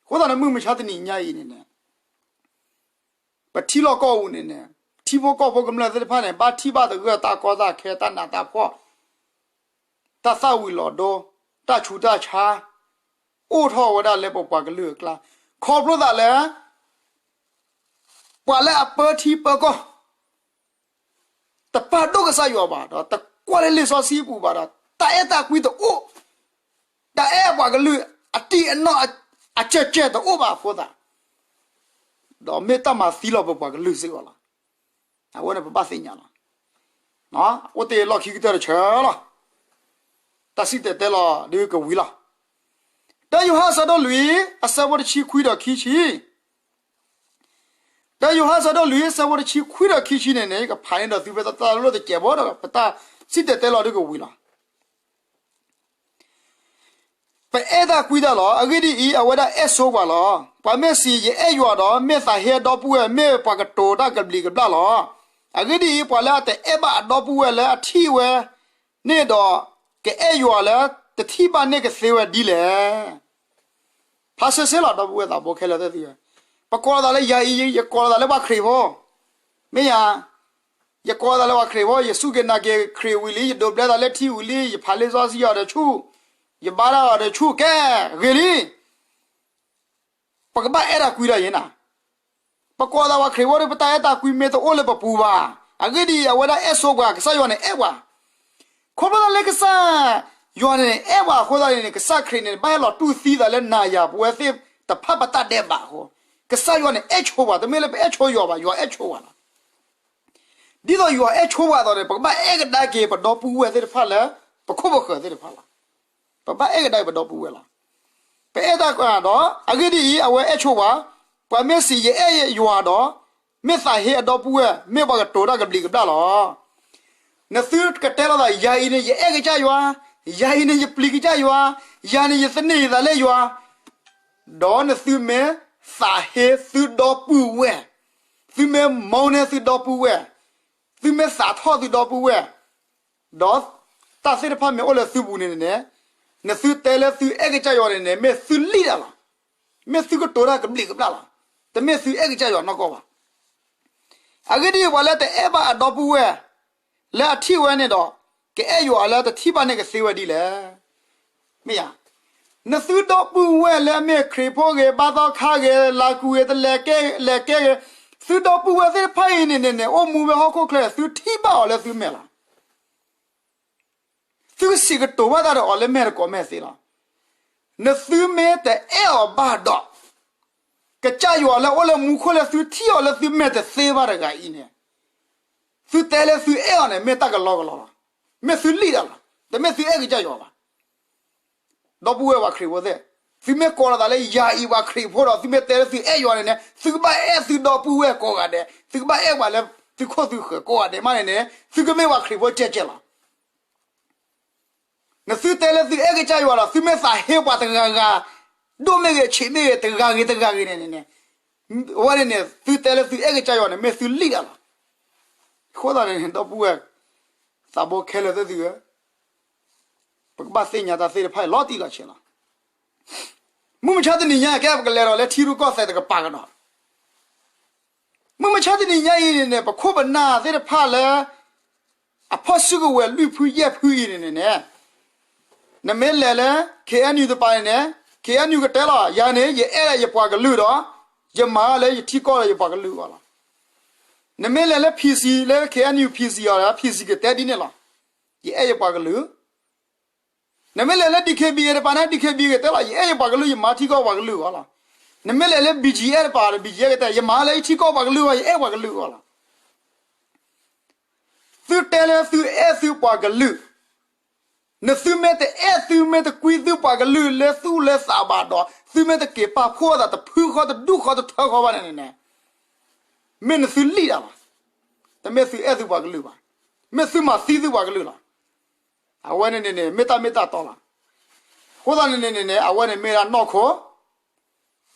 အဃိသတးန့ၣ် မုၢ်မဆါတနံၤညါအံၤန့ၣ်န့ၣ် ပထံလီၢ်ကီၢ်ပူၤန့ၣ်န့ၣ် ထံဖိကီၢ်ဖိကမျၢၢ်သ့ၣ်တဖၣ်န့ၣ် ဘၣ်ထံၣ်ဘၣ်သဂၢၢ်တၢ်ကီတၢ်ခဲ တၢ်နးတၢ်ဖှီၣ် တၢ်သၣ်ဝံၤလီၤဒိ တၢ်ဆူးတၢ်ဆါ အိၣ်ထီၣ်ဝဲဒၣ်လၢပပှၤကလုာ်အကျါ, ခီဖျိသးလၢ ပှၤလၢအပၢထံပၢကီၢ် တပာ်ဒိၣ်ကစၢ်ယွၤဘၣ်ဒီး တကွၢ်လၢလံာ်စီဆှံပူၤဘၣ်ဒီး တၢ်အဲၣ်တၢ်ကွံတအိၣ်, တၢ်အဲၣ်ပှၤကလုာ်အတံၢ်အနီၢ်အစဲးစဲးတအိၣ်ဘၣ်အဃိသတး, ဒီးမ့ၢ်တၢ်မၤသံလီၤပပှၤကလုာ်စ့ၢ်ကီးလီၤ. အဝဲန့ၣ်ပဘၣ်သ့ၣ်ညါလီၤ. အိၣ်တ့ၢ်လီၢ်ခံကတၢၢ်တဆၢလီၤ. တၢ်စံၣ်တဲၤတဲလီၤဒုးကဝံၤလီၤ. တၢယိၤဟၣ်အဆၢဒိၣ်လွံၢ် အဆၢဖိတဆံခွံဒီးခံဆံ, တၢယိၤဟၣ်အဆၢဒိၣ်လွံၢ် အဆၢဖိတဆံခွံဒီးခံဆံန့ၣ်န့ၣ် ယကဖးန့ၣ်ဒီးသုဖဲတၢ်လိၣ်တစဲးဖိဒီး ပတၢ်စံၣ်တဲၤတဲလီၤဒုးကဝံၤလီၤ. ပအဲၣ်တၢ်ကွံတၢ်လီၤ. အဂ့ၢ်ဒ်အံၤ, အဝဲဒၣ်အဲၣ်ဆိပှၤလီၤ. ပှၤမ့ၢ်စံး, ယအဲၣ်ယွၤဒီး မ့ၢ်သးဟ့အဒီပုၢ်ဝဲၢ်, မ့ၢ်ပှၤကတိၤတၢ်ကဘျံးကဘျၣ်လီၤ. အဂ့ၢ်ဒ်အံၤ, ပှၤလၢအတအဲၣ်ဘၣ်အဒီပုၢ်ဝဲၢ်လၢအထံၣ်ဝဲန့ၣ်ဒီး ကအဲၣ်ယွၤလၢတထံၣ်ဘၣ်န့ၣ်ကသ့ဝဲဒ်လဲၣ်. ဖးဆ့ဆ့လီၤ ဒီပုၢ်ဝဲၢ်သးဘိခဲလၢာ်သ့ၣ်ဧၢ, ပကိးလီၤသးလၢယၤအံၤ, ယကိးလီၤသးလၢပှၤခရံာ်ဖိ, မ့ၢ်ယၤ ယကိးလီၤသးလၢပှၤခရံာ်ဖိ, ယစူၢ်က့ၤနာ်က့ၤခရံာ်ဝံၤလံ, ယဒိးဘျၢသးလၢထံဝံၤလံ, ယဖးလံာ်စီဆှံအီၤဒီးဆူၣ်, ယဘါတၢ်အီၤဒီးဆူၣ်, ကဲ, ဂ့ၤလံ. ပကဘၣ်အဲၣ်တၢ်ကွံတၢ်ယဲနၤ. ပကိးသးပှၤခရံာ်ဖိဒီး ပတၢ်အဲၣ်တၢ်ကွံမ့ၢ်တအိၣ်လၢပပူၤဘၣ်. အဂ့ၢ်ဒ်အံၤ, အဝဲဒၣ်အဲၣ်ဆိပှၤ, ကစၢ်ယွၤန့ၣ်အဲၣ်ပှၤ. ခီဖျိလၢကစၢ်ယွၤန့ၣ်အဲၣ်ပှၤအဃိသတးန့ၣ်န့ၣ် ကစၢ်ခရံာ်န့ၣ် ဘၣ်ဟဲလီၤတူၢ်သံသးလၢနၤယၤ ပဝဲသ့ၣ်တဖၣ်ပတၢ်ဒဲးဘးအဃိ, ကစၢ်ယွၤန့ၣ်အဲၣ်ဆိပှၤ, တမ့ၢ်လၢပအဲၣ်ဆိယွၤဘၣ်, ယွၤအဲၣ်ဆိပှၤလီၤ. ဒ်သိးယွၤအဲၣ်ဆိပှၤအသိးန့ၣ် ပကဘၣ်အဲၣ်ကဒါက့ၤပဒီပုၢ်ဝဲၢ်သ့ၣ်တဖၣ်လၢ ပခိၣ်ပဃၢၤသ့ၣ်တဖၣ်လီၤ. ပဘၣ်အဲၣ်ကဒါက့ၤပဒီပုၢ်ဝဲၢ်လီၤ. ပအဲၣ်တၢ်ကွံဒီး အဂ့ၢ်ဒ်အံၤ, အဝဲအဲၣ်ဆိပှၤ, ပှၤမ့ၢ်စံး, ယအဲၣ်ယွၤဒီး မ့ၢ်သးဟ့အဒီပုၢ်ဝဲၢ်, မ့ၢ်ပှၤကတိၤတၢ်ကဘျံးကဘျၣ်လီၤ. နသုကတဲလိာ်သး ယၤအံၤန့ၣ် ယအဲၣ်ကစၢ်ယွၤ, ယၤအံၤန့ၣ် ယပျံၤကစၢ်ယွၤ, ယၤန့ၣ် ယသန့ၤယသးလၢယွၤ, ဒီးနသုမ့ၢ်သးဟ့သုဒီပုၢ်ဝဲၢ်, သုမ့ၢ်မီန့ၢ်သုဒီပုၢ်ဝဲၢ်, သုမ့ၢ်သးထီၣ်သုဒီပုၢ်ဝဲၢ်, ဒီးတၢ်သ့ၣ်တဖၣ်မ့ၢ်အိၣ်လၢသုပူၤန့ၣ်န့ၣ်, နသုတဲလၢသုအဲၣ်ကစၢ်ယွၤန့ၣ်န့ၣ် မ့ၢ်သုလံၣ်ဒၣ်လီၤ. မ့ၢ်သုကတိၤတၢ်ကဘျံးကဘျၣ်လီၤ. တမ့ၢ်သုအဲၣ်ကစၢ်ယွၤနီၢ်ကီၢ်ဘၣ်. အဂ့ၢ်ဒ်အံၤ, ပှၤလၢတအဲၣ်ဘၣ်အဒီပုၢ်ဝဲၢ် လၢအထံၣ်ဝဲန့ၣ်ဒီး ကအဲၣ်ယွၤလၢတထံၣ်ဘၣ်န့ၣ်ကသ့ဝဲဒ်လဲၣ်. မ့ၢ်ဧါ. နသုဒီပုၢ်ဝဲၢ်လၢအမ့ၢ်ခရံာ်ဖိဂ့ၤ, ဘါသီခါဂ့ၤ, လၢကူဂ့ၤ, တလဲၤကဲ, လဲၤကဲဂ့ၤ, သုဒီပုၢ်ဝဲၢ်သ့ၣ်တဖၣ်အံၤန့ၣ်န့ၣ်န့ၣ် အိၣ်မူဝဲဟီၣ်ခိၣ်ချၢ သုထံၣ်ဘၣ်အီၤလၢသုမဲာ်လီၤ. သုကစံးကတိၤဘၣ်တၢ်ဒီးအီၤလၢမဲာ်တကိးမဲာ်သ့လီၤ. နသုမ့ၢ်တအဲၣ်အီၤဘၣ်ဒီး, ကစၢ်ယွၤလၢအိၣ်လၢမူခိၣ်လၢသုထံၣ်အီၤလၢသုမဲာ်တသ့ဘၣ်တဂၤအံၤန့ၣ်, သုတဲလၢသုအဲၣ်အီၤန့ၣ် မ့ၢ်တၢ်ကလီကလီလီၤ. မ့ၢ်သုလံၣ်ဒၣ်လီၤ. တမ့ၢ်သုအဲၣ်ကစၢ်ယွၤဘၣ်. ဒီပုၢ်ဝဲၢ်ပှၤခရံာ်ဖိသ့ၣ်, သုမ့ၢ်ကိးလီၤသးလၢယၤအံၤပှၤခရံာ်ဖိဒီး သုမ့ၢ်တဲလၢသုအဲၣ်ယွၤန့ၣ်န့ၣ် သုကဘၣ်အဲၣ်သုဒီပုၢ်ဝဲၢ်ကိးဂၤဒဲး, သုကဘၣ်အဲၣ်ပှၤလၢသုခိၣ်သုဃၢၤကိးဂၤဒဲးမးန့ၣ်န့ၣ် သုကမ့ၢ်ပှၤခရံာ်ဖိကဲကဲလီၤ. နသုတဲလၢသုအဲၣ်ကစၢ်ယွၤဒီး သုမ့ၢ်သးဟ့ပှၤတဂၤဂၤ, ဒိၣ်မ့ၢ်ဂ့ၤဆံးမ့ၢ်ဂ့ၤ တဂၤဂ့ၤတဂၤဂ့ၤန့ၣ်န့ၣ်, အဝဲန့ၣ်န့ၣ် သုတဲလၢသုအဲၣ်ကစၢ်ယွၤန့ၣ် မ့ၢ်သုလံၣ်ဒၣ်လီၤ. အဃိသတးန့ၣ် ဒီပုၢ်ဝဲၢ်သးဘိခဲလၢာ်သ့ၣ်သုဧၢ, ပကဘၣ်သ့ၣ်ညါတၢ်သ့ၣ်တဖၣ်အံၤလီၤတံၢ်လီၤဆဲးလီၤ. မုၢ်မဆါတနံၤညါ ကဲပကလဲၤဒီးလၢထံရူၢ်ကီၢ်သဲးတကပၤကဒီး, မုၢ်မဆါတနံၤညါအံၤန့ၣ်န့ၣ် ပခိၣ်ပနၢ်သ့ၣ်တဖၣ်လၢ အဖီၣ်စုကဝဲၤလွံၢ်ဖုယဲၢ်ဖုအံၤန့ၣ်န့ၣ်န့ၣ်, နမ့ၢ်လဲၤလၢ ခ့ၣ်အဲၣ်ယူၣ် တပၤန့ၣ်န့ၣ် ခ့ၣ်အဲၣ်ယူၣ် ကတဲလီၤ ယၤန့ၣ် ယအဲၣ်လၢယပှၤကလုာ်ဒီး ယမၤလၢယထံကီၢ်ဒီးယပှၤကလုာ်အဂီၢ်လီၤ. နမ့ၢ်လဲၤလၢ ဖံစံ လၢ ခ့ၣ်အဲၣ်ယူၣ် ဖံစံ အီၤဒီး ဖံစံ ကတဲဒ်န့ၣ်လီၤ. ယအဲၣ်ယပှၤကလုာ် နမ့ၢ်လဲၤလၢ ဒံၣ်ခ့ၣ်ဘံၣ်အ့ တပၤန့ၣ် ဒံၣ်ခ့ၣ်ဘံၣ်အ့ ကတဲလီၤ ယအဲၣ်ယပှၤကလုာ် ယမၤထံကီၢ်ပှၤကလုာ်အဂီၢ်လီၤ. နမ့ၢ်လဲၤလၢ ဘံၣ်ကၠံၣ်အဲၣ် တပၤဒီး ဘံၣ်ကၠံၣ်အဲၣ် ကတဲ ယမၤလၢယထံကီၢ်ပှၤကလုာ်အဂီၢ် ယအဲၣ်ပှၤကလုာ်အဂီၢ်လီၤ. သုတဲလၢသုအဲၣ်သုပှၤကလုာ်, နသုမ့ၢ်တအဲၣ်သုမ့ၢ်တကွံသုပှၤကလုာ်လၢသူၣ်လၢသးဘၣ်ဒီး သုမ့ၢ်တက့ၤပာ်ဖှိၣ်သးတဖုဃီတဒူၣ်ဃီတထၢဃီဘၣ်န့ၣ်န့ၣ်န့ၣ်, မ့ၢ်နသုလံၣ်ဒၣ်လီၤ. တမ့ၢ်သုအဲၣ်သုပှၤကလုာ်ဘၣ်. မ့ၢ်သုမၤသံသုပှၤကလုာ်လီၤ. အဝဲန့ၣ်န့ၣ်န့ၣ် မ့ၢ်တၢ်မ့ၢ်တၢ်တီလီၤ. အဃိသတးန့ၣ်န့ၣ်န့ၣ် အဝဲန့ၣ်မ့ၢ်ဒၣ်နီၢ်ခိ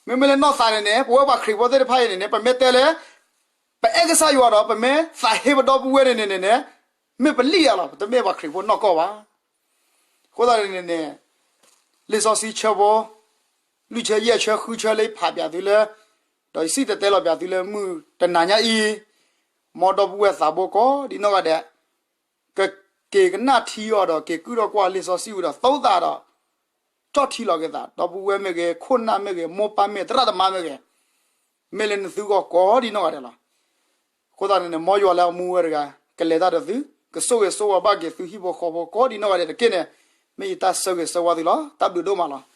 မ့မ့ၢ်လၢနီၢ်သးန့ၣ်န့ၣ် ပဝဲပှၤခရံာ်ဖိသ့ၣ်တဖၣ်အံၤန့ၣ်န့ၣ် ပမ့ၢ်တဲလၢ ပအဲၣ်ကစၢ်ယွၤဒီး ပမ့ၢ်သးဟ့ပဒီပုၢ်ဝဲၢ်န့ၣ်န့ၣ်န့ၣ်န့ၣ် မ့ၢ်ပလံၣ်ဒၣ်လီၤ. ပတမ့ၢ်ပှၤခရံာ်ဖိနီၢ်ကီၢ်ဘၣ်. အဃိသတးန့ၣ်န့ၣ်န့ၣ် လံာ်စီဆှံဆၢဖိ လွံၢ်ဆၢယဲၢ်ဆၢဃုဆၢလၢယဖးပၠးသုလၢ ဒီးယစံၣ်တဲၤတဲလီၤပၠးသုလၢမုၢ်တနၤညါအံၤ, မ်ဒီပုၢ်ဝဲၢ်သးဘိကိးဒံနီၢ်ဂၤဒဲး ကက့ၤကနၣ်ထံအီၤဒီး က့ၤကုၢ်ထီၣ်ကွၢ်လံာ်စီဆှံဝံၤဒီး သိသးဒီး ကၠီၣ်ထံလီၤက့ၤသး, ဒီပုၢ်ဝဲၢ်မ့ၢ်ဂ့ၤ, ခိၣ်နၢ်မ့ၢ်ဂ့ၤ, မိၢ်ပၢ်မ့ၢ်, သရၣ်သမါမ့ၢ်ဂ့ၤ, မ့ၢ်လၢနသုဂီၢ်ကိးဒံနီၢ်ဂၤဒဲးလီၤ. အဃိသတးန့ၣ်န့ၣ် မ်ယွၤလၢအမူဝဲတဂၤ ကလဲၤတၢ်ဒီးသု, ကဆိၣ်ဂ့ၤဆိၣ်ဝါဘၣ်က့ၤသုဟံၣ်ဖိဃီဖိကိးဒံနီၢ်ဂၤဒဲးတက့ၢ်န့ၣ်, မ့ၢ်ယတၢ်ဆၢဂ့ၤဆၢဝါသုလီၤ. တၢ်ဘျုးဒိၣ်မးလီၤ.